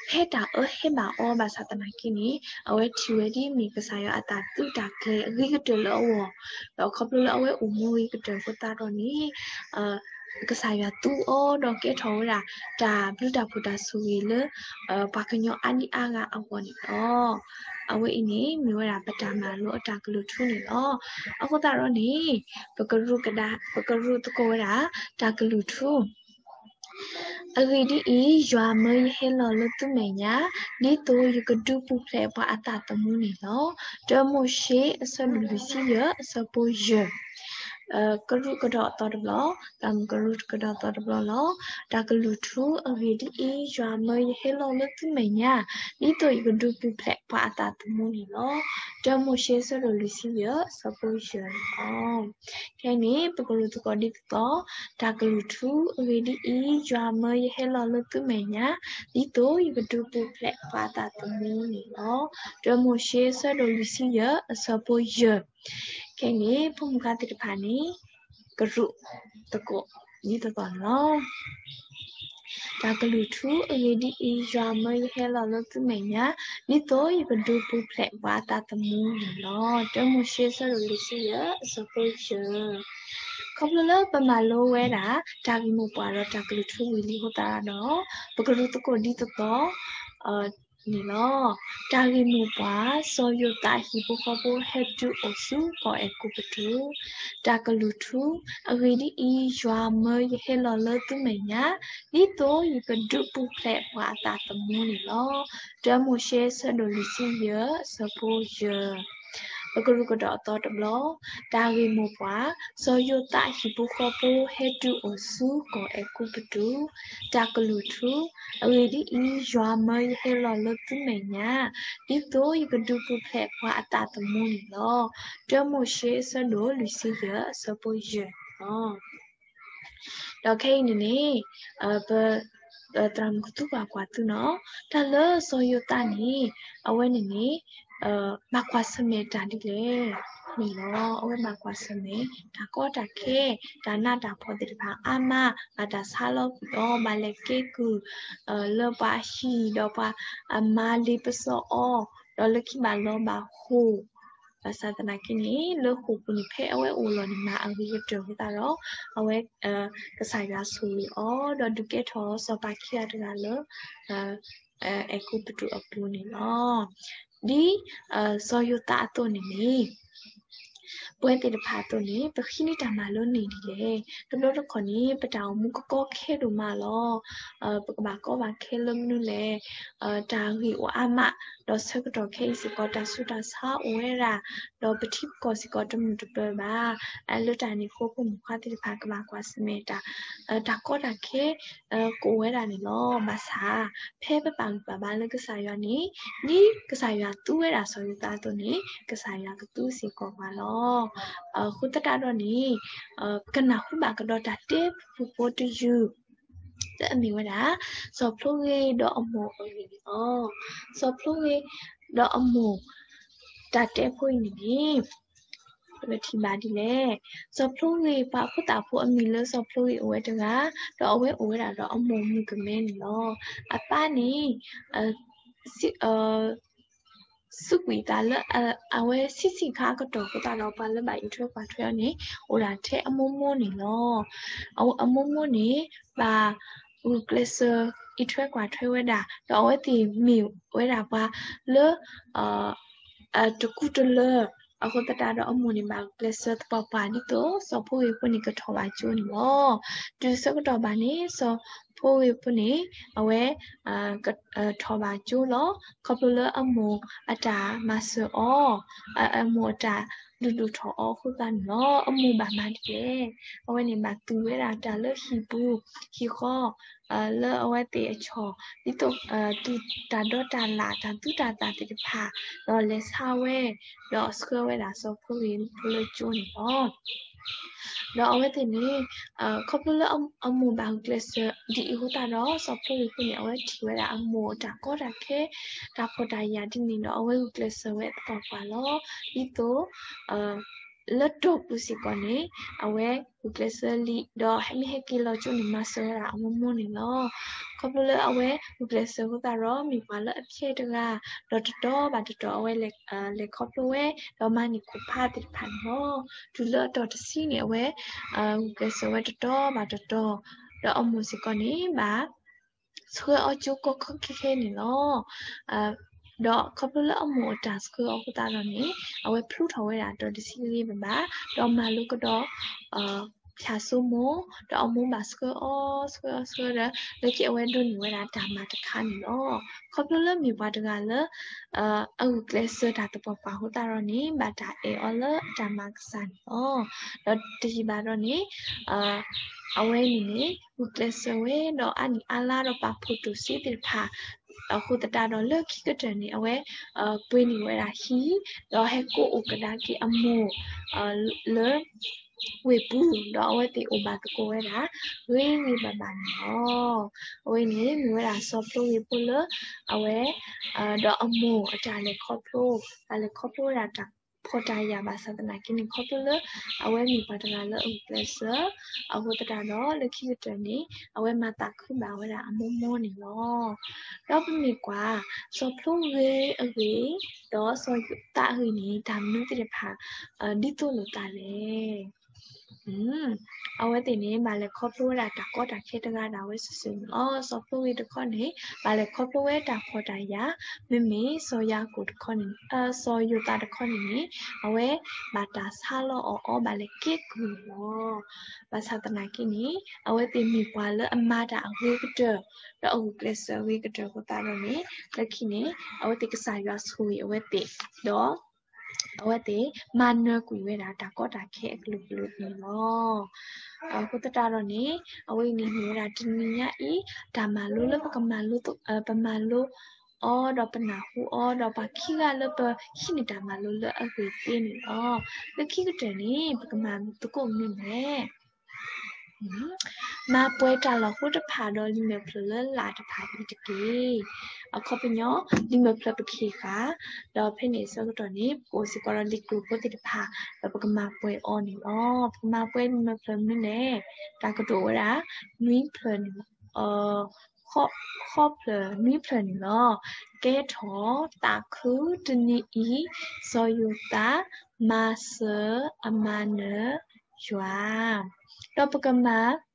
ဖဲတၢ်အၢဟဲဘၣ်အီၤဘၣ်ဆၣ်သနာ်က့န့ၣ် အဝဲထံၣ်ဝဲဒ်မ့ၢ်ကစၢ်ယွၤအတၢ်သုးတၢ်ကျဲၤအဂ့ၤကတၢၢ်လၢအဂီၢ်, ဒီးခီဖျိလၢအဝဲအိၣ်မူဂ့ၤကတၢၢ်အဃိသတးဒီးန့ၣ် ကစၢ်ယွၤသူအီၤဒီးကဲထီၣ်ဝဲဒၣ် တၢ်ဘျုးတၢ်ဖှိၣ်တၢ်ဆိၣ်ဂ့ၤလၢ ပှၤကညီအါဒံအါဂၤအဂီၢ်န့ၣ်လီၤ. အဝဲအံၤန့ၣ်မ့ၢ်ဝဲဒၣ်ပတၢ်မၤလိအတၢ်ကလုၢ်ထူန့ၣ်လီၤ. အဃိသတးဒီးန့ၣ် ပကရူးကဒါ ပကရူးသကိးဝဲဒၣ် တၢ်ကလုၢ်ထူ အဂ့ၢ်ဒ်အံၤ, ယွၤမၢယဟဲလီၤလၢသုမဲာ်ညါ, ဒ်သိးယကဒုးပူၤဖျဲးပှၤအသးသမူန့ၣ်လီၤ. တၢမိၤၡ့ အဆၢဒိၣ်လွံၢ်ဆံယဲၢ် အဆၢဖိယဲၢ်. ကရူၢ်ကဒီးအသီတဘျီ, သးမုၢ်ကရူၢ်ကဒီးအသီတဘျီလီၤ. တၢ်ကလုၢ်ထူအဂ့ၢ်ဒ်အံၤ, ယွၤမၢယဟဲလီၤလၢသုမဲာ်ညါ, ဒ်သိးယကဒုးပူၤဖျဲးပှၤအသးသမူန့ၣ်လီၤ. တၢမိၤၡ့ အဆၢဒိၣ်လွံၢ်ဆံယဲၢ် အဆၢဖိယဲၢ်န့ၣ်လီၤ. ခဲအံၤန့ၣ် ပကရူၢ်သကိးဒ်သိး, တၢ်ကလုၢ်ထူအဂ့ၢ်ဒ်အံၤ, ယွၤမၢယဟဲလီၤလၢသုမဲာ်ညါ, ဒ်သိးယကဒုးပူၤဖျဲးပှၤအသးသမူန့ၣ်လီၤ. တၢမိၤၡ့ အဆၢဒိၣ်လွံၢ်ဆံယဲၢ် အဆၢဖိယဲၢ်. ခဲအံၤန့ၣ် ဖိမုၣ်ခွါသ့ၣ်တဖၣ်န့ၣ် ကရူၢ်သကိးဒ်သိးသိးန့ၣ်လီၤ. တၢ်ကလုၢ်ထူအဂ့ၢ်ဒ်အံၤ, ယွၤမၢယဟဲလီၤလၢသုမဲာ်ညါ, ဒ်သိးယကဒုးပူၤဖျဲးပှၤအသးသမူန့ၣ်လီၤ. တၢမိၤၡ့ အဆၢဒိၣ်လွံၢ်ဆံယဲၢ် အဆၢဖိယဲၢ်. ခီဖျိလၢပမၤလိဝဲဒၣ် တၢ်ဂ့ၢ်မိၢ်ပှၢ်ဒီးတၢ်ကလုၢ်ထူဝံၤလံအဃိသတးဒီး, ပကရူၢ်သကိးဒ်သိးသိး န့ၣ်လီၤ. တၢ်ဂ့ၢ်မိၢ်ပှၢ်, စီၤယိၤသးအဟံၣ်ဖိဃီဖိဟဲတုၤအိၣ်ဆူကီၢ်အဲၤကူပတူး. တၢ်ကလုၢ်ထူ, အဂ့ၢ်ဒ်အံၤ, ယွၤမၢယဟဲလီၤလၢသုမဲာ်ညါ, ဒ်သိးယကဒုးပူၤဖျဲးပှၤအသးသမူန့ၣ်လီၤ. တၢမိၤၡ့ အဆၢဒိၣ်လွံၢ်ဆံယဲၢ် အဆၢဖိယဲၢ်. ပကရူၢ်ကဒီးအသီတဘျီ, တၢ်ဂ့ၢ်မိၢ်ပှၢ်, စီၤယိၤသးအဟံၣ်ဖိဃီဖိဟဲတုၤအိၣ်ဆူကီၢ်အဲၤကူပတူး. တၢ်ကလုၢ်ထူ, အဂ့ၢ်ဒ်အံၤ, ယွၤမၢယဟဲလီၤလၢသုမဲာ်ညါ, ဒ်သိးယကဒုးပူၤဖျဲးပှၤအသးသမူန့ၣ်လီၤ. တၢမိၤၡ့ အဆၢဒိၣ်လွံၢ်ဆံယဲၢ် အဆၢဖိယဲၢ်န့ၣ်လီၤ. ဒီးခဲအံၤန့ၣ်န့ၣ်, ပသရၣ်မုၣ်ကသူပှၤကွၢ်သုနီၤ, တၢ်လၢစီၤယိၤသးန့ၣ်, အဝဲန့ၣ်န့ၣ်, ဘၣ်ကွၢ်ဆၢၣ်မဲာ်တၢ်ဒ်လဲၣ်န့ၣ်လီၤ. အဝဲဘၣ်ကွၢ်ဆၢၣ်မဲာ် တၢ်ကီတၢ်ခဲ, တၢ်နးတၢ်ဖှီၣ်သ့ၣ်တဖၣ်အါမး, ဘၣ်တၢ်ဆါလီၤကွံာ်အီၤ, ဘၣ်လဲၤကဲကုၢ် လၢပှၤအဟံၣ်ဒီးပှၤအမၤလ့ပစီအီၤ, ဒီးလၢခံဘၣ်လီၤဘၣ်ဃိာ်, ဘၣ်ဆၣ်သနာ်က့န့ၣ် လၢဃိာ်ပူၤန့ၣ် ဖဲအဝဲအိၣ်လီၤန့ၣ် မၤအဂ့ၤကတၢၢ်အဃိသတးဒီး, အဝဲ, ကစၢ်ယွၤဆိၣ်ဂ့ၤအီၤ, ဒီးဒုးကဲထီၣ်စီၤပၤခံဂၤတဂၤလၢ အဲၤကူပတူးအပူၤန့ၣ်လီၤ. ဒ်စီၤယိၤသးအသိးန့ၣ်န့ၣ်, ပဝဲသ့ၣ်တဖၣ်အသိးန့ၣ် ပဃ့န့ၢ်တၢ်မၤလိန့ၢ်ဒ်လဲၣ်. တဘျီတခီၣ်န့ၣ် ပတၢ်အိၣ်မူကကီခဲဒိၣ်မးလီၤ. ပကဘၣ်ကီဘၣ်ခဲလၢမနုၤလဲၣ်. တၢ်ဂ့ၢ်အိၣ်အါမး, ဒီးဆၢကတီၢ်ခဲအံၤစ့ၢ်ကီး တၢ်ဆူးတၢ်ဆါအိၣ်ဝဲဒၣ်, ဒီးပထံပကီၢ်စ့ၢ်ကီးတမုာ်တပၢၤဘၣ်. လၢတၢ်န့ၣ်အဃိ ဖိမုၣ်ခွါသ့ၣ်တဖၣ်ကဘၣ်ကွၢ်ဆၢၣ်မဲာ်တၢ်, တၢ်ကီတၢ်ခဲ ကအိၣ်ဝဲဒၣ်န့ၣ်လီၤ. ဘၣ်ဆၣ်, ဖဲပပာ်ဂံၢ်ပာ်ဘါလၢကစၢ်ယွၤန့ၣ်, ဒ်ကစၢ်ယွၤသူဝဲဒၣ်စီၤယိၤသးအသိးန့ၣ်, ကစၢ်ယွၤကသူစ့ၢ်ကီးပှၤလီၤ. အဃိသတးဒီးန့ၣ်, ပကနၢ်ဟူဘၣ်ကဒီးတၢ်တဲဖုၣ်ဖုၣ်ဖိတယုၢ် လၢအမ့ၢ်ဝဲဒၣ်, စီၤဖျိဂ့ၤဒီးအမိၢ်အဂ့ၢ်န့ၣ်လီၤ. စီၤဖျိဂ့ၤဒီးအမိၢ်, တၢ်တဲဖိအံၤန့ၣ်န့ၣ်, ပကထံၣ်ဘၣ်ဒ်လဲၣ်. စီၤဖျိဂ့ၤ ပှၤအဖိသၣ်ဖိအမံၤလၢစီၤဖျိဂ့ၤအိၣ်ဝဲတဂၤ, ဒီးအဝဲအိၣ်ဝဲဒၣ်ဒီးအမိၢ်မုၣ်ကမဲန့ၣ်လီၤ. အပၢ်န့ၣ် စူးကွံာ်အသးလၢအဝဲဆံးဆံးခါအကတီၢ်အဃိသတးဒီး ပှၤလၢဘၣ်အံးထွဲကွၢ်ထွဲအီၤန့ၣ် အိၣ်ဒၣ်ထဲအမိၢ်မိၢ်န့ၣ်လီၤ. အမိၢ်မိၢ်န့ၣ် ဘၣ်ဂုာ်ကျဲးစၢးအံးထွဲကွၢ်ထွဲဝဲဒၣ်, ဒီးအဝဲသ့ၣ်မ့ၢ်ဝဲဒၣ်ပှၤလၢ တကူတလၢ, အဃိသတးဒီးအမိၢ်န့ၣ် ဘၣ်ဂုာ်ကျဲးစၢးသပှၢ်ပှၢ်ဒ်သိး စီၤဖျိဂ့ၤဖိန့ၣ် ကထီၣ်ဘၣ်ကၠိန့ၣ်လီၤ. တုၤဆၢကတီၢ်ဘၣ်န့ၣ် စီၤဖျိဂ့ၤဖိန့ၣ် အဝဲ ထီၣ်ဘၣ်ကၠိလီၤ. ခီဖျိလၢအမိၢ်အတၢ်မၤစၢၤအီၤ, အမိၢ်အတၢ်ဒုးဒိၣ်ထီၣ်အီၤအဃိသတးန့ၣ်လီၤ. အမိၢ်ဘၣ်မၤဒ်လဲၣ်. အဝဲန့ၣ်ဘၣ်သူဝဲဒၣ်တၢ်လၢဟံၣ်ပူၤ, ဟံၣ်ဃီ, လၢအဝဲသ့ၣ်အဆီၣ်, ဒ်သိး, သူၣ်တၢ်ဒီတၢ်လၣ် တၢ်သူတၢ်သၣ်သ့ၣ်တဖၣ်, ဒီးလဲၤဆါဝဲ, ဒီးဆှၢဝဲဒၣ်စီၤဖျိဂ့ၤဖိလၢကၠိန့ၣ်လီၤ. ဒီးအဝဲသ့ၣ်န့ၣ်, ခီဖျိလၢအမိၢ်ဘၣ်ဂုာ်ကျဲးစၢးဒ်အံၤအဃိသတးဒီး စီၤဖျိဂ့ၤဖိန့ၣ် အဝဲထံၣ်ဝဲဒၣ်အမိၢ်အတၢ်ကီတၢ်ခဲ, တၢ်ဖှီၣ်တၢ်ယာ်ဒ်န့ၣ်ဒီး အဝဲဂုာ်ကျဲးစၢးဝဲသပှၢ်ပှၢ်လီၤ. ဒ်သိး လၢတိာ်ပူၤစ့ၢ်ကီးန့ၣ် အဝဲဂုာ်ကျဲးစၢးလံ, ဒီးမ့ၢ်ဟဲက့ၤလီၤကၠိန့ၣ် မၤစၢၤဝဲဒၣ်အမိၢ်မိၢ်န့ၣ်လီၤ. ခီဖျိလၢအဝဲဂုာ်ကျဲးစၢးအဃိသတးဒီး မ့ၢ်ပှၤလၢအဖျဲၣ်တဂၤ, ဒီးတတီၤဘၣ်တတီၤ အဝဲလဲၤခီဖျိဝဲ, ဒီးမၤန့ၢ်ခိၣ်ဖးသ့ၣ်တဖၣ်န့ၣ်လီၤ. တုၤလၢအတီၢ်တဆံန့ၣ် အဝဲဂုာ်ကျဲးစၢးဝဲတတီၤဘၣ်တတီၤ, ဒီးအမိၢ်စ့ၢ်ကီးန့ၣ် ဘၣ်ဆှၢအီၤကၠိကီကီခဲခဲန့ၣ်လီၤ. ဒီးခီဖျိလၢအမိၢ်အတၢ်ဆှၢအီၤအဃိသတးဒီးန့ၣ် အဝဲဖျိထီၣ်ဝဲဒၣ်တီၢ်တဆံဂ့ၤဂ့ၤဘၣ်ဘၣ်, ဒီးမၤလိကဒီး, ဖၠးစိမိၢ် ဒီးအမိၢ်ဘၣ်ဆှၢအီၤ ဆှၢအီၤဆှၢဒီး လၢခံအဝဲဒိးန့ၢ်ဝဲဒၣ်တၢ်မၤတခါန့ၣ်လီၤ. ခီဖျိလၢမ့ၢ်ပှၤတဂၤလၢ အဂုာ်ကျဲးစၢးတၢ်သပှၢ်ပှၢ်အဃိသတးဒီးန့ၣ် ဘၣ်တၢ်အဲၣ်အီၤလၢအတၢ်မၤကစၢ်န့ၣ်လီၤ. ဒီးတယံာ်ဘၣ်ဒီးန့ၣ် အဝဲန့ၣ်န့ၣ် ဂုာ်ကျဲးစၢးဝဲဒီးအါနံၣ်အါလါဒီးပာ်ဖှိၣ်တိၢ်စ့သ့ၣ်တဖၣ် အဃိသတးဒီးလၢခံကတၢၢ်န့ၣ် အဝဲ ပှ့ၤန့ၢ်ဝဲဒၣ်ဟံၣ် ဒီးဟဲကိးအိၣ်ကဒါက့ၤအမိၢ် လၢ ဝ့ၢ်ပူၤ ဒီးအဝဲသ့ၣ်အိၣ်ဘၣ်သကိးဝဲဒၣ် ဂ့ၤဂ့ၤဘၣ်ဘၣ်န့ၣ်လီၤ. အဝဲန့ၣ်မ့ၢ်ဝဲဒၣ်စီၤဖျိဂ့ၤဖိလၢ အဝဲ ဒီးအမိၢ်အတၢ်လဲၤခီဖျိ တၢ်လဲၤခီဖျိဝဲဒၣ်တၢ်ဖှီၣ်တၢ်ယာ်ဘၣ်ဆၣ်သနာ်က့န့ၣ် ခီဖျိလၢ အဝဲမ့ၢ်ပှၤတဂၤလၢအဂုာ်ကျဲးစၢး အဃိသတးဒီးလၢခံကတၢၢ်န့ၣ် အဝဲမၤသးခုဘၣ်ဝဲဒၣ်အမိၢ်မိၢ်န့ၣ်လီၤ. ဒီးပမ့ၢ်ကွၢ် စီၤဖျိဂ့ၤအဂ့ၢ် ဒီးစီၤယိၤသးအဂ့ၢ်န့ၣ် တၢ်မနုၤသ့ၣ်တဖၣ် ဒ်သိးလိာ်သးလဲၣ်. အဝဲသ့ၣ်န့ၣ် ဘၣ်လဲၤခီဖျိဝဲဒၣ်တၢ်ကီတၢ်ခဲတဂၤဒၣ်ဝဲစုာ်စုာ်န့ၣ်လီၤ. စီၤဖျိဂ့ၤတခီန့ၣ် ဘၣ်လဲၤခီဖျိဝဲတၢ်ဖှီၣ်တၢ်ယာ်, မ့မ့ၢ်စီၤယၤကိာ်တခီန့ၣ် စီၤယိၤသးတခီန့ၣ်န့ၣ် အဝဲဘၣ်တၢ်ဆါလီၤအီၤအီၤ ဘၣ်လဲၤကဲကုၢ်န့ၣ်လီၤ. ဘၣ်ဆၣ်သနာ်က့န့ၣ် အဝဲသ့ၣ်မ့ၢ်ပှၤလၢအမၤတၢ်အဂ့ၤကတၢၢ် ဒီးအဂုာ်ကျဲးစၢးအဂ့ၤကတၢၢ်အဃိသတးဒီးန့ၣ် လၢခံန့ၣ် အဝဲသ့ၣ်ကစၢ်ယွၤဆိၣ်ဂ့ၤအဝဲသ့ၣ် ဒီး အဝဲသ့ၣ်မၤနၢၤကွံာ်ဝဲဒၣ်တၢ်ကီတၢ်ခဲအကလုာ်ကလုာ်န့ၣ်လီၤ. အဃိသတးဒီးန့ၣ် အဝဲအံၤန့ၣ်မ့ၢ်ဝဲဒၣ်တနံၤညါအံၤ တၢ်မၤလိလၢပကမၤလိ ပမၤလိအီၤဒီးပနၢ်ဟူအီၤ ဒီးပှၤခံဂၤလၢပဟံးန့ၢ်တၢ်မၤလိလၢအဂ့ၤသ့န့ၣ်လီၤ. လၢခံကတၢၢ်န့ၣ် ပကမၤသကိးမနုၤလဲၣ်. မၤပှဲၤတၢ်လီၢ်ဟိတဖၣ်ဒီးလံာ်မဲာ်ဖျၢၣ်လၢလာ်တဖၣ်အံၤတက့ၢ်. အခီပညီ လံာ်မဲာ်ဖျၢၣ်ပကဟ့ၣ်ဃာ်, ဒီးဖဲန့ၣ်အဆၢကတီၢ်န့ၣ် ပကအိၣ်စ့ၢ်ကီးဒီးလံာ်ကျိၤဖိသ့ၣ်တဖၣ် ဒီးပကမၤပှဲၤအီၤန့ၣ်လီၤ. ပကမၤပှဲၤလံာ်မဲာ်ဖျၢၣ်မနုၤလဲၣ်. တၢ်ကတိၤဝဲဒၣ် နွံဖျၢၣ်န့ၣ် ဃိးဖျၢၣ်နွံဖျၢၣ်န့ၣ်လီၤ. ကဲထီၣ်သးခုတနံၤအံၤ စီၤယိၤသးမၤစၢၤအမၤနၢၤယွၤ, ဒီးပကမၤ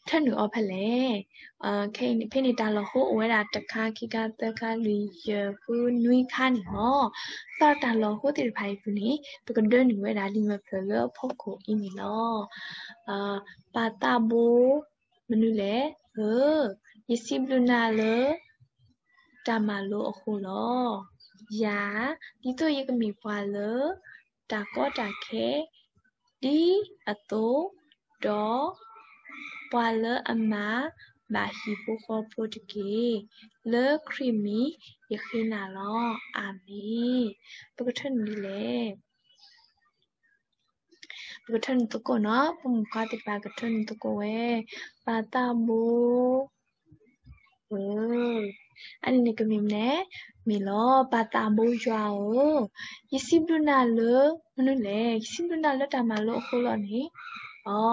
ထၢနုာ်အီၤဖဲလဲၣ်. ဖဲန့ၣ်တၢ်လီၢ်ဟိအိၣ်ဝဲဒၣ်တခါ ခံခါ သၢခါ လွံၢ် ယဲၢ် ဃု နွံခါန့ၣ်လီၤ. သးတၢ်လီၢ်ဟိသ့ၣ်တဖၣ်အံၤပူၤန့ၣ် ပကဒၢနုာ်ဝဲဒၣ်လံာ်မဲာ်ဖျၢၣ်လၢအဖီခိၣ်အံၤန့ၣ်လီၤ. ပၢ်သးဘိ မနုၤလဲၣ်ဧၢ, ယစံးဘျုးနၤလၢ တၢ်မၤလိအဃိလီၤ. ယၤ, ဒ်သိးယကမ့ၢ်ပှၤလၢ တၢ်ကီတၢ်ခဲ ဒ်အသိး, ဒီး ပှၤလၢအမၤဘၣ်ဟံၣ်ဖိဃီဖိတက့ၢ်. လၢခရံာ်မံၤယဃ့နၤလီၤ. အၤမ့ၣ်. ပကထၢနုာ်ဒ်လဲၣ်. ပကထၢနုာ်သကိးနီၤ, ပမိၢ်ပၢ်သ့ၣ်တဖၣ်ကထၢနုာ်သကိးဝဲ, ပၢ်သးဘိဧၢ, အန့ၣ်န့ၣ်ကမ့ၢ်မနုၤလဲၣ်, မ့ၢ်လီၤ, ပၢ်သးဘိယွၤဧၢ, ယစံးဘျုးနၤလၢ မနုၤလဲၣ်, ယစံးဘျုးနၤလၢတၢ်မၤလိအဃိလီၤန့ၣ်, အိ,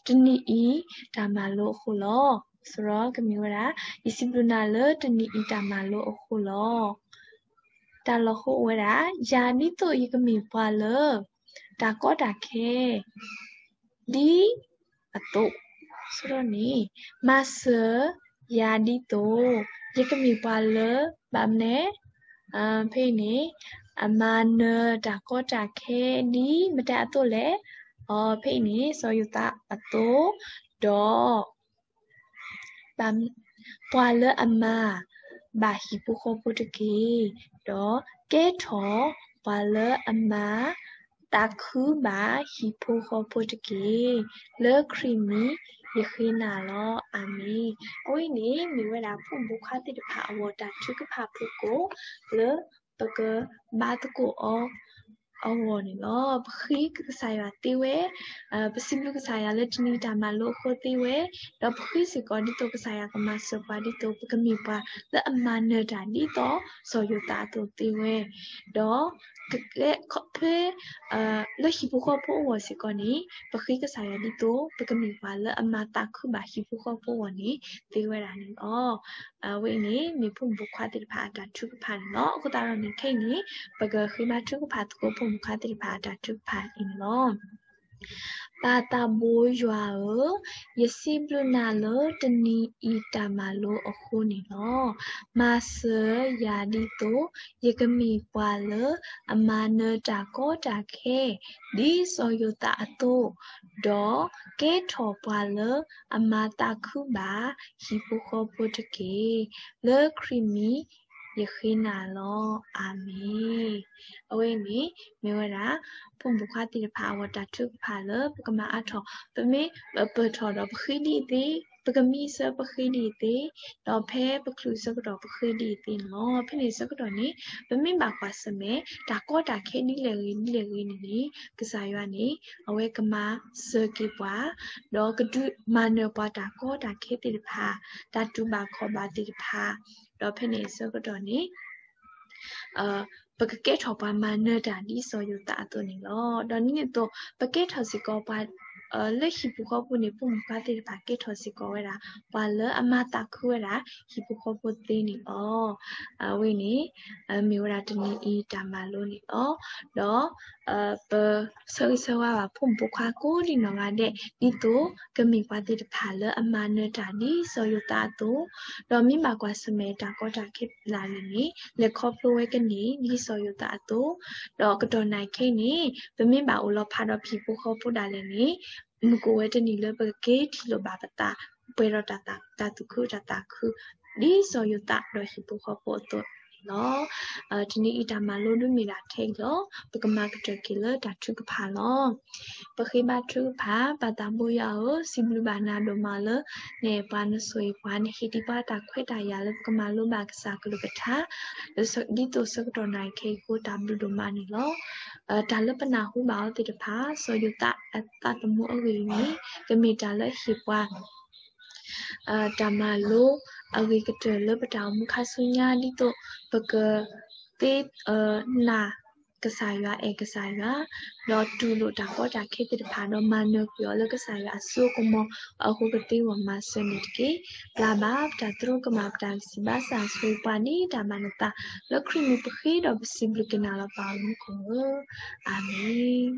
တနံၤအံၤ တၢ်မၤလိအဃိလီၤ. စရီကမ့ၢ်ဝဲဒၣ်, ယစံးဘျုးနၤလၢတနံၤအံၤတၢ်မၤလိအဃိလီၤ. တၢ်လီၢ်ဟိအိၣ်ဝဲဒၣ်, ယၤဒ်သိးယကမ့ၢ်ပှၤလၢ တၢ်ကီတၢ်ခဲ ဒ်အသိး, စရီန့ၣ်, မၤစၢၤယၤဒ်သိး ယကမ့ၢ်ပှၤလၢ ဘၣ်မနုၤလဲၣ်, ဖဲအံၤန့ၣ်, အမၤနၢၤတၢ်ကီတၢ်ခဲဒ်မတၤအသိးလဲၣ်. ဖဲအံၤန့ၣ် စီၤယိၤသးအသိး, ဒီး ပှၤလၢအမၤဘၣ်ဟံၣ်ဖိဃီဖိတက့ၢ်. ဒီးကဲထီၣ်ပှၤလၢအမၤ သးခုဘၣ်ဟံၣ်ဖိဃီဖိတက့ၢ်. လၢခရံာ်မံၤယဃ့နၤလီၤ. အၤမ့ၣ်. အဝဲအံၤန့ၣ် မ့ၢ်ဝဲဒၣ်ဖိမုၣ်ဖိခွါသ့ၣ်တဖၣ်အဂီၢ် တၢ်ထုကဖၣ်ဖုၣ်ကိာ် လၢပကဘါသကိးအီၤ အဂီၢ်န့ၣ်လီၤ. ပဃ့ကစၢ်ယွၤသ့ဝဲ, ပစံးဘျုးကစၢ်ယွၤလၢတနံၤတၢ်မၤလိအဃိသ့ဝဲ, ဒီးပဃ့စ့ၢ်ကီးဒ်သိးကစၢ်ယွၤကမၤစၢၤပှၤဒ်သိး ပကမ့ၢ်ပှၤလၢအမၤနၢၤတၢ်ဒ်သိးစီၤယိၤသးအသိးသ့ဝဲ, ဒီး ဖဲ လၢဟံၣ်ဖိဃီဖိအဂီၢ်စ့ၢ်ကီးန့ၣ် ပဃ့ကစၢ်ယွၤဒ်သိး ပကမ့ၢ်ပှၤလၢအမၤသးခုဘၣ်ဟံၣ်ဖိဃီဖိအဂီၢ်န့ၣ် သ့ဝဲဒၣ်န့ၣ်လီၤ. အဝဲအံၤန့ၣ် မ့ၢ်ဖိမုၣ်ဖိခွါသ့ၣ်တဖၣ်အတၢ်ထုကဖၣ်န့ၣ်လီၤ. အဃိသတးဒီးန့ၣ် ခဲအံၤန့ၣ် ပကဃ့ဘါထုကဖၣ်သကိးဖိမုၣ်ဖိခွါသ့ၣ်တဖၣ်အတၢ်ထုကဖၣ်အံၤန့ၣ်လီၤ. ပၢ်သးဘိယွၤဧၢ, ယစံးဘျုးနၤလၢတနံၤအံၤတၢ်မၤလိအဃိန့ၣ်လီၤ. မၤစၢၤယၤဒ်သိးယကမ့ၢ်ပှၤလၢအမၤနၢၤတၢ်ကီတၢ်ခဲ ဒ်စီၤယိၤသးအသိး, ဒီးကဲထီၣ်ပှၤလၢအမၤသးခုဘၣ် ဟံၣ်ဖိဃီဖိတက့ၢ်. လၢခရံာ်မံၤယဃ့နၤလီၤ. အၤမ့ၣ်. အဝဲန့ၣ် မ့ၢ်ဝဲဒၣ် ဖိမုၣ်ဖိခွါသ့ၣ်တဖၣ်အဂီၢ်တၢ်ထုကဖၣ်လၢပကမၤအါထီၣ်, ပမ့ၢ်ပပၢၢ်ထီၣ်ဒီးပဃ့ဒ်အံၤသ့, ပကမံဆၢပဃ့ဒ်အံၤသ့, ဒီးဖဲပချုးဆၢကတီၢ်ပဃ့ဒ်အံၤသ့န့ၣ်လီၤ. ဖဲန့ၣ်ဆၢကတီၢ်န့ၣ် ပမ့ၢ်ဘၣ်ကွၢ်ဆၢၣ်မဲာ် တၢ်ကီတၢ်ခဲဒ်လဲၣ်ဂ့ၤဒ်လဲၣ်ဂ့ၤန့ၣ်န့ၣ် ကစၢ်ယွၤန့ၣ် အဝဲကမၤစၢၤက့ၤပှၤ, ဒီးကဒုးမၤနၢၤပှၤတၢ်ကီတၢ်ခဲသ့ၣ်တဖၣ်, တၢ်တူၢ်ဘၣ်ခီၣ်ဘၣ်သ့ၣ်တဖၣ်, ဒီးဖဲန့ၣ်ဆၢကတီၢ်န့ၣ် ပကကဲထီၣ်ပှၤမၤနၢၤတၢ်ဒ်စီၤယိၤသးအသိးန့ၣ်လီၤ. ဒီးဒ်န့ၣ်အသိး ပကဲထီၣ်စ့ၢ်ကီးပှၤ လၢဟံၣ်ဖိဃီဖိန့ၣ် ဖိမုၣ်ဖိခွါသ့ၣ်တဖၣ်ကဲထီၣ်စ့ၢ်ကီးဝဲဒၣ် ပှၤလၢအမၤသးခုဝဲဒၣ် ဟံၣ်ဖိဃီဖိသ့န့ၣ်လီၤ. အဝဲန့ၣ် မ့ၢ်ဝဲဒၣ်တနံၤအံၤတၢ်မၤလိန့ၣ်လီၤ. ဒီး ပဆၢဂ့ၤဆၢဝါဘၣ်ဖိမုၣ်ဖိခွါကိးဒံနီၢ်ဂၤဒဲး ဒ်သိးကမ့ၢ်ပှၤသ့ၣ်တဖၣ်လၢအမၤနၢၤတၢ်ဒ်စီၤယိၤသးအသိး, ဒီးမ့ၢ်ဘၣ်ကွၢ်ဆၢၣ်မဲာ်တၢ်ကီတၢ်ခဲဒ်လဲၣ်ဂ့ၤန့ၣ် လဲၤခီဖျိဝဲကန့ၢ်ဒ်စီၤယိၤသးအသိး, ဒီးကတီၢ်နၢ်ခဲအံၤန့ၣ် ပမ့ၢ်ဘၣ်အိၣ်လီၤဖးဒီးဟံၣ်ဖိဃီဖိဒၣ်လဲာ်န့ၣ် မုၢ်ကအိၣ်ဝဲတနံၤလၢပကက့ၤထံၣ်လိာ်ဘၣ်ပသး ပှဲၤဒီးတၢ်သူၣ်ခုတၢ်သးခု ဒ်စီၤယိၤသးဒီးဟံၣ်ဖိဃီဖိအသိးန့ၣ်လီၤ. တနံၤအံၤတၢ်မၤလိဒုးမ့ၢ်ဒၣ်ထဲအံၤလီၤ. ပကမၤကတၢၢ်က့ၤလၢတၢ်ထုကဖၣ်လီၤ. ပဃ့ဘါထုကဖၣ်, ပၢ်သးဘိယွၤဧၢ, စံးဘျုးဘၣ်နၤဒိၣ်မးလၢ နအဲၣ်ပှၤနဆိၣ်ဂ့ၤပှၤ နဟ့ၣ်ဒံးပှၤတၢ်ခွဲးတၢ်ယာ်လၢပကမၤလိဘၣ်ကစၢ်ကလုၢ်ကထါ ဒ်သိးဆၢကတီၢ်နၢ်ခဲအံၤအဃိ တၢ်ဘျုးဒိၣ်မးန့ၣ်လီၤ. တၢ်လၢပနၢ်ဟူဘၣ်အီၤသ့ၣ်တဖၣ် စီၤယိၤသးအသးသမူအဂ့ၢ်န့ၣ် ကမ့ၢ်တၢ်လၢဟ့ၣ်ပှၤ တၢ်မၤလိအဂ့ၤကတၢၢ်လၢပတၢ်အိၣ်မူခါဆူညါ ဒ်သိးပကသ့ နာ်ကစၢ်ယွၤ အဲၣ်ကစၢ်ယွၤ ဒီးတူၢ်လိာ်တၢ်ကီတၢ်ခဲသ့ၣ်တဖၣ် ဒီးမၤနၢၤကွံာ်အီၤလၢကစၢ်ယွၤအစိအကမီၤအဃိ ကသ့အဂီၢ်မၤစၢၤန့ၣ်တက့ၢ်. ပျၢ်ဘၣ်ပတၢ်သရူးကမၣ် ပတၢ်ကစံးဘၣ်ဆၣ်ဆိၣ်ဂ့ၤပှၤဒ်တၢ်ဘၣ်နသး လၢခရံာ်မံၤပဃ့ဒီးပစံးဘျုးက့ၤနၤလီၤ ပၢ်မူခိၣ်ဧၢ, အၤမ့ၣ်.